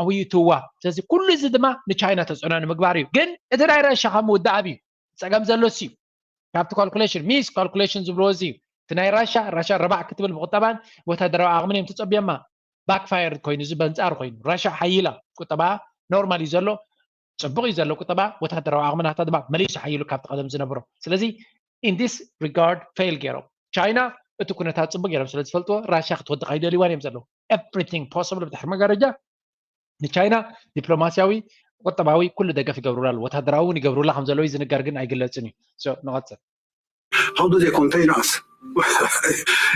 ኣውይትዋ። ስለዚ ኩሉ እዚ ድማ ንቻይና ተፅዕኖ ንምግባር እዩ። ግን እቲ ናይ ራሻ ካብ ምውዳእ ኣብዩ ፀገም ዘሎ ሲ ካብቲ calculation miscalculation ዝብልዎ እዚ እዩ። እቲ ናይ ራሻ ራሻ ረባዕ ክትብል ብቁጠባን ወታደራዊ ዓቕምን እዮም ተፀብዮማ። Backfire ኮይኑ እዚ በንፃር ኮይኑ ራሻ ሓይላ ቁጠባ normal እዩ ዘሎ፣ ፅቡቅ እዩ ዘሎ ቁጠባ፣ ወታደራዊ ዓቕሚ ናታ ድማ መሊሱ ሓይሉ ካብቲ ቀደም ዝነብሮ። ስለዚ in this regard fail ገይሮም። ቻይና እቲ ኩነታት ፅቡቅ ገይሮም ስለ ዝፈልጥዎ ራሻ ክትወድቕ ኣይደልይዋን እዮም ዘለዉ። Everything possible ብድሕሪ መጋረጃ ንቻይና ዲፕሎማሲያዊ፣ ቁጠባዊ ኩሉ ደገፍ ይገብሩላ ኣለዉ። ወታደራዊ እውን ይገብሩላ ከም ዘለዉ ዝንገር ግን ኣይግለፅን እዩ። ንቐፅል። How do they contain us?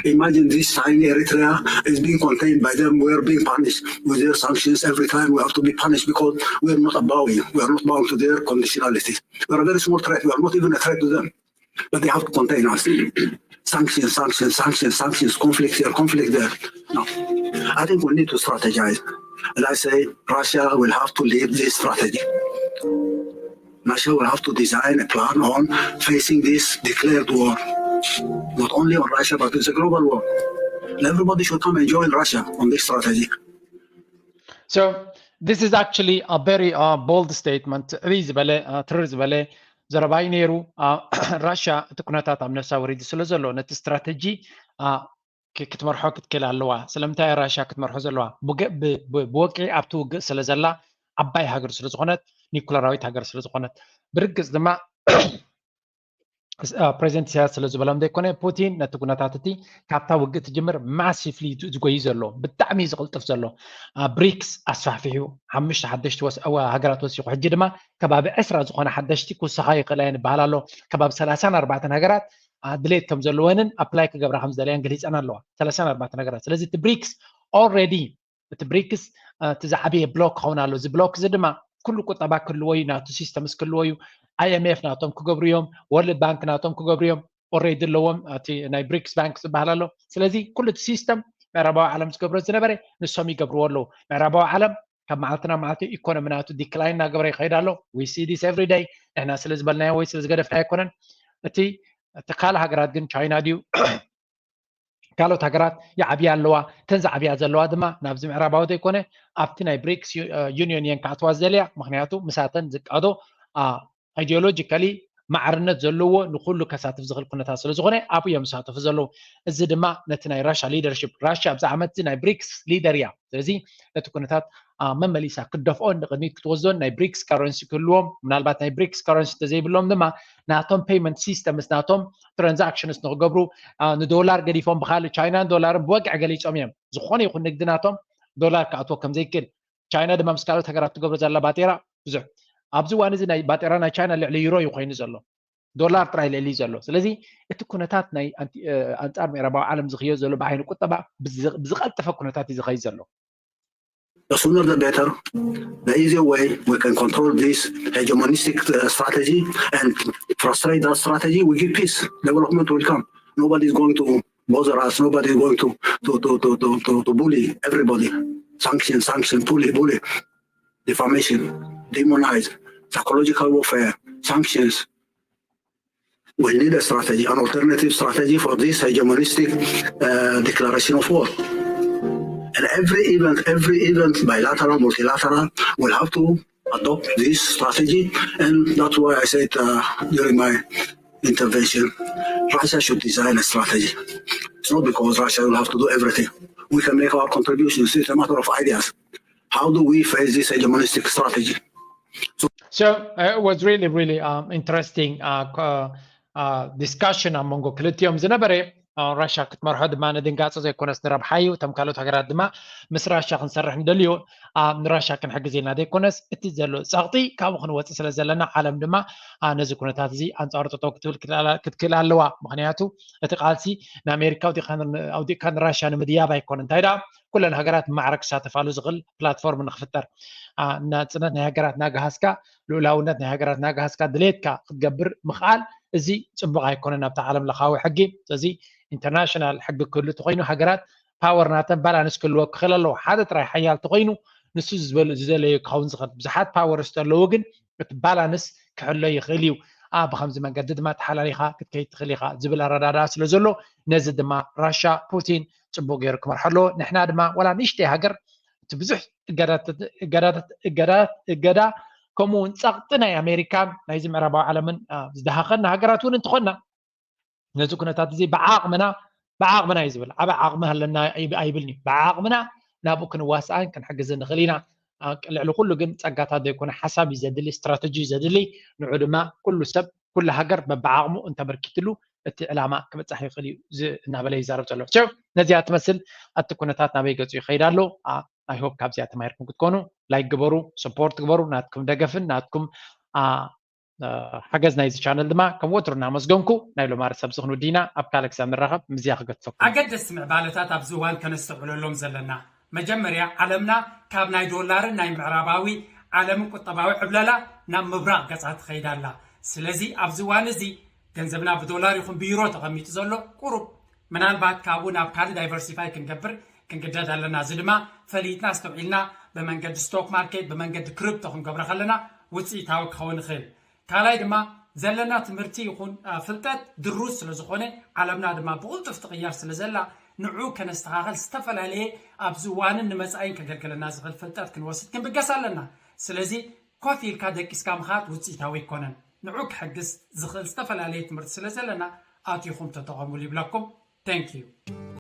Imagine this tiny Eritrea is being contained by them. We are being punished with their sanctions. Every time we have to be punished because we are not a Abawi. We are not bound to their conditionalities. We are a very small threat. We are not even a threat to them. But they have to contain us. Sanctions, sanctions, sanctions, sanctions, conflict here, conflict there. No. I think we need to strategize. And I say Russia will have to lead this strategy. Russia will have to design a plan on facing this declared war. Not only on Russia, but it's a global war. And everybody should come and join Russia on this strategy. So this is actually a very uh, bold statement. ዕብይ ዝበለ ትርር ዝበለ ዘረባ እዩ ነይሩ። ራሻ እቲ ኩነታት ኣብ ነፍሳ ወሪዱ ስለ ዘሎ ነቲ ስትራተጂ ክትመርሖ ክትክእል ኣለዋ። ስለምንታይ ራሻ ክትመርሖ ዘለዋ? ብወቂ ኣብቲ ውግእ ስለ ዘላ፣ ዓባይ ሃገር ስለ ዝኾነት፣ ኒኩለራዊት ሃገር ስለ ዝኾነት፣ ብርግፅ ድማ ፕሬዚደንት ኢሳያስ ስለ ዝበሎም ዘይኮነ፣ ፑቲን ነቲ ኩነታት እቲ ካብታ ውግእ ትጅምር ማሲፍሊ ዝጎዩ ዘሎ፣ ብጣዕሚ ዝቕልጥፍ ዘሎ። ብሪክስ ኣስፋሕፊሑ ሓሙሽተ ሓደሽቲ ሃገራት ወሲኹ፣ ሕጂ ድማ ከባቢ ዕስራ ዝኾነ ሓደሽቲ ክውሰኻ ይኽእላ እየን ይበሃል ኣሎ። ከባቢ ሰላሳን ኣርባዕተን ሃገራት ድሌት ከም ዘለወንን ኣፕላይ ክገብራ ከም ዝደለያን ገሊፀን ኣለዋ። ሰላሳን ኣርባዕተን ሃገራት። ስለዚ እቲ ብሪክስ already እቲ ብሪክስ እቲ ዝዓበየ ብሎክ ክኸውን ኣሎ። እዚ ብሎክ እዚ ድማ ኩሉ ቁጠባ ክህልዎ እዩ፣ ናቱ ሲስተምስ ክህልዎ እዩ። ኣይኤምኤፍ ናቶም ክገብሩ እዮም፣ ወርልድ ባንክ ናቶም ክገብሩ እዮም። ኦሬዲ ኣለዎም፣ እቲ ናይ ብሪክስ ባንክ ዝበሃል ኣሎ። ስለዚ ኩሉ እቲ ሲስተም ምዕራባዊ ዓለም ዝገብሮ ዝነበረ ንሶም ይገብርዎ ኣለዉ። ምዕራባዊ ዓለም ካብ መዓልቲ ናብ መዓልቲ ኢኮኖሚ ናቱ ዲክላይን እናገበረ ይኸይድ ኣሎ። We see this every day። ንሕና ስለ ዝበልናዮ ወይ ስለ ዝገደፍናዮ ኣይኮነን። እቲ እቲ ካልእ ሃገራት ግን ቻይና ድዩ ካልኦት ሃገራት ይዓብያ ኣለዋ። እተን ዝዓብያ ዘለዋ ድማ ናብዚ ምዕራባዊ ዘይኮነ ኣብቲ ናይ ብሪክስ ዩኒዮን እየን ክኣትዋ ዝደልያ። ምክንያቱ ምሳተን ዝቃዶ ኣይዲዮሎጂካሊ ማዕርነት ዘለዎ ንኩሉ ከሳትፍ ዝኽእል ኩነታት ስለ ዝኾነ ኣብኡ እዮም ዝሳተፉ ዘለዉ። እዚ ድማ ነቲ ናይ ራሻ ሊደርሽፕ፣ ራሻ ኣብዚ ዓመት እዚ ናይ ብሪክስ ሊደር እያ። ስለዚ ነቲ ኩነታት መመሊሳ ክትደፍኦን ንቅድሚት ክትወስዶን ናይ ብሪክስ ካረንሲ ክህልዎም፣ ምናልባት ናይ ብሪክስ ካረንሲ እንተዘይብሎም ድማ ናቶም ፔይመንት ሲስተምስ ናቶም ትራንዛክሽንስ ንክገብሩ ንዶላር ገዲፎም ብካልእ ቻይናን ዶላርን ብወግዒ ገሊፆም እዮም። ዝኾነ ይኹን ንግዲ ናቶም ዶላር ክኣትዎ ከምዘይክእል፣ ቻይና ድማ ምስ ካልኦት ሃገራት ትገብሮ ዘላ ባጤራ ብዙሕ። ኣብዚ እዋን እዚ ናይ ባጤራ ናይ ቻይና ልዕሊ ዩሮ እዩ ኮይኑ ዘሎ፣ ዶላር ጥራይ ልዕሊ እዩ ዘሎ። ስለዚ እቲ ኩነታት ናይ ኣንጻር ምዕራባዊ ዓለም ዝኽዮ ዘሎ ብዓይኒ ቁጠባ ብዝቐልጠፈ ኩነታት እዩ ዝኸይድ ዘሎ። The sooner the better. The easier way we can control this hegemonistic uh, strategy and frustrate that strategy, we give peace. Development will come. Nobody is going to bother us. Nobody is going to to to to to, to, to bully everybody. Sanction, sanction, bully, bully, defamation, demonize, psychological warfare, sanctions. We need a strategy, an alternative strategy for this hegemonistic uh, declaration of war. And every event, every event, bilateral, multilateral, will have to adopt this strategy. And that's why I said uh, during my intervention, Russia should design a strategy. It's not because Russia will have to do everything. We can make our contributions. It's a matter of ideas. How do we face this hegemonistic strategy? So, so uh, it was really, really um, interesting uh, uh, uh, discussion ኣብ መንጎ ክልቲኦም ዝነበረ። ራሻ ክትመርሖ ድማ ንድንጋፀ ዘይኮነስ ንረብሓ እዩ። እቶም ካልኦት ሃገራት ድማ ምስ ራሻ ክንሰርሕ ንደልዮ ንራሻ ክንሕግዝ ኢልና ዘይኮነስ እቲ ዘሎ ፀቕጢ ካብኡ ክንወፅእ ስለ ዘለና ዓለም ድማ ነዚ ኩነታት እዚ ኣንፃር ጠጠው ክትብል ክትክእል ኣለዋ። ምክንያቱ እቲ ቃልሲ ንኣሜሪካ ኣውዲቕካ ንራሻ ንምድያብ ኣይኮነ እንታይ ደኣ ኩለን ሃገራት ማዕረ ክሳተፋሉ ዝኽእል ፕላትፎርም ንክፍጠር ናፅነት ናይ ሃገራት ናጋሃስካ ልኡላውነት ናይ ሃገራት ናጋሃስካ ድሌትካ ክትገብር ምኽኣል እዚ ፅቡቅ ኣይኮነን ኣብቲ ዓለም ለኻዊ ሕጊ። ስለዚ ኢንተርናሽናል ሕጊ ክህሉ ተኮይኑ ሃገራት ፓወር ናተን ባላንስ ክህልዎ ክኽእል ኣለዎ። ሓደ ጥራይ ሓያል ተኮይኑ ንሱ ዝበሉ ዝደለዩ ክኸውን ዝኽእል ብዙሓት ፓወርስ ኣለዉ፣ ግን እቲ ባላንስ ክሕሎ ይኽእል እዩ። ብከምዚ መንገዲ ድማ ተሓላሊኻ ክትከይድ ትኽእል ኢኻ ዝብል ኣረዳድኣ ስለ ዘሎ ነዚ ድማ ራሻ ፑቲን ፅቡቅ ገይሩ ክመርሖ ኣለዎ። ንሕና ድማ ዋላ ንእሽተይ ሃገር እቲ ብዙሕ እገዳት እገዳት እገዳ ከምኡ እውን ፀቕጢ ናይ ኣሜሪካን ናይዚ ምዕራባዊ ዓለምን ዝደሃኸና ሃገራት እውን እንትኾና ነዚ ኩነታት እዚ ብዓቕምና ብዓቕምና እዩ ዝብል ዓበ ዓቕሚ ኣለና ኣይብልን እዩ። ብዓቕምና ናብኡ ክንዋስኣን ክንሕግዝን ንኽእል ኢና። ልዕሊ ኩሉ ግን ፀጋታት ዘይኮነ ሓሳብ እዩ ዘድሊ፣ ስትራተጂ እዩ ዘድሊ። ንዑ ድማ ኩሉ ሰብ ኩሉ ሃገር በብዓቕሙ እንተበርኪትሉ እቲ ዕላማ ክበፃሕ ይኽእል እዩ እናበለ ይዛረብ ዘሎ። ነዚኣ ትመስል ኣቲ ኩነታት ናበይ ገፁ ይኸይድ ኣሎ። ኣይሆፕ ካብዚኣ ተማሂርኩም ክትኮኑ ላይክ ግበሩ፣ ሰፖርት ግበሩ። ናትኩም ደገፍን ናትኩም ሓገዝ ናይዚ ቻነል ድማ ከም ወትሩ እናመስገንኩ ናይ ሎማሪ ሰብ ዝኽንውዲ ኢና። ኣብ ካልእ ክሳብ ንራኸብ ምዝያ ክገድፈኩም። ኣገደስቲ ምዕባለታት ኣብዚ እዋን ከነስተውዕለሎም ዘለና፣ መጀመርያ ዓለምና ካብ ናይ ዶላርን ናይ ምዕራባዊ ዓለምን ቁጠባዊ ዕብለላ ናብ ምብራቕ ገጻ ትኸይድ ኣላ። ስለዚ ኣብዚ እዋን እዚ ገንዘብና ብዶላር ይኹን ብዩሮ ተቐሚጡ ዘሎ ቁሩብ ምናልባት ካብኡ ናብ ካልእ ዳይቨርሲፋይ ክንገብር ክንግደድ ኣለና። እዚ ድማ ፈሊጥና ኣስተውዒልና ብመንገዲ ስቶክ ማርኬት ብመንገዲ ክሪፕቶ ክንገብሮ ከለና ውፅኢታዊ ክኸውን ይኽእል። ካልኣይ ድማ ዘለና ትምህርቲ ይኹን ፍልጠት ድሩት ስለ ዝኾነ ዓለምና ድማ ብቕልጡፍ ትቕየር ስለ ዘላ ንዑ ከነስተኻኸል ዝተፈላለየ ኣብዚ እዋንን ንመፃኢን ከገልግለና ዝኽእል ፍልጠት ክንወስድ ክንብገስ ኣለና። ስለዚ ኮፍ ኢልካ ደቂስካ ምኻድ ውፅኢታዊ ኣይኮነን። ንዑ ክሕግዝ ዝኽእል ዝተፈላለየ ትምህርቲ ስለ ዘለና ኣቲኹም ተጠቐሙሉ ይብለኩም። Thank you።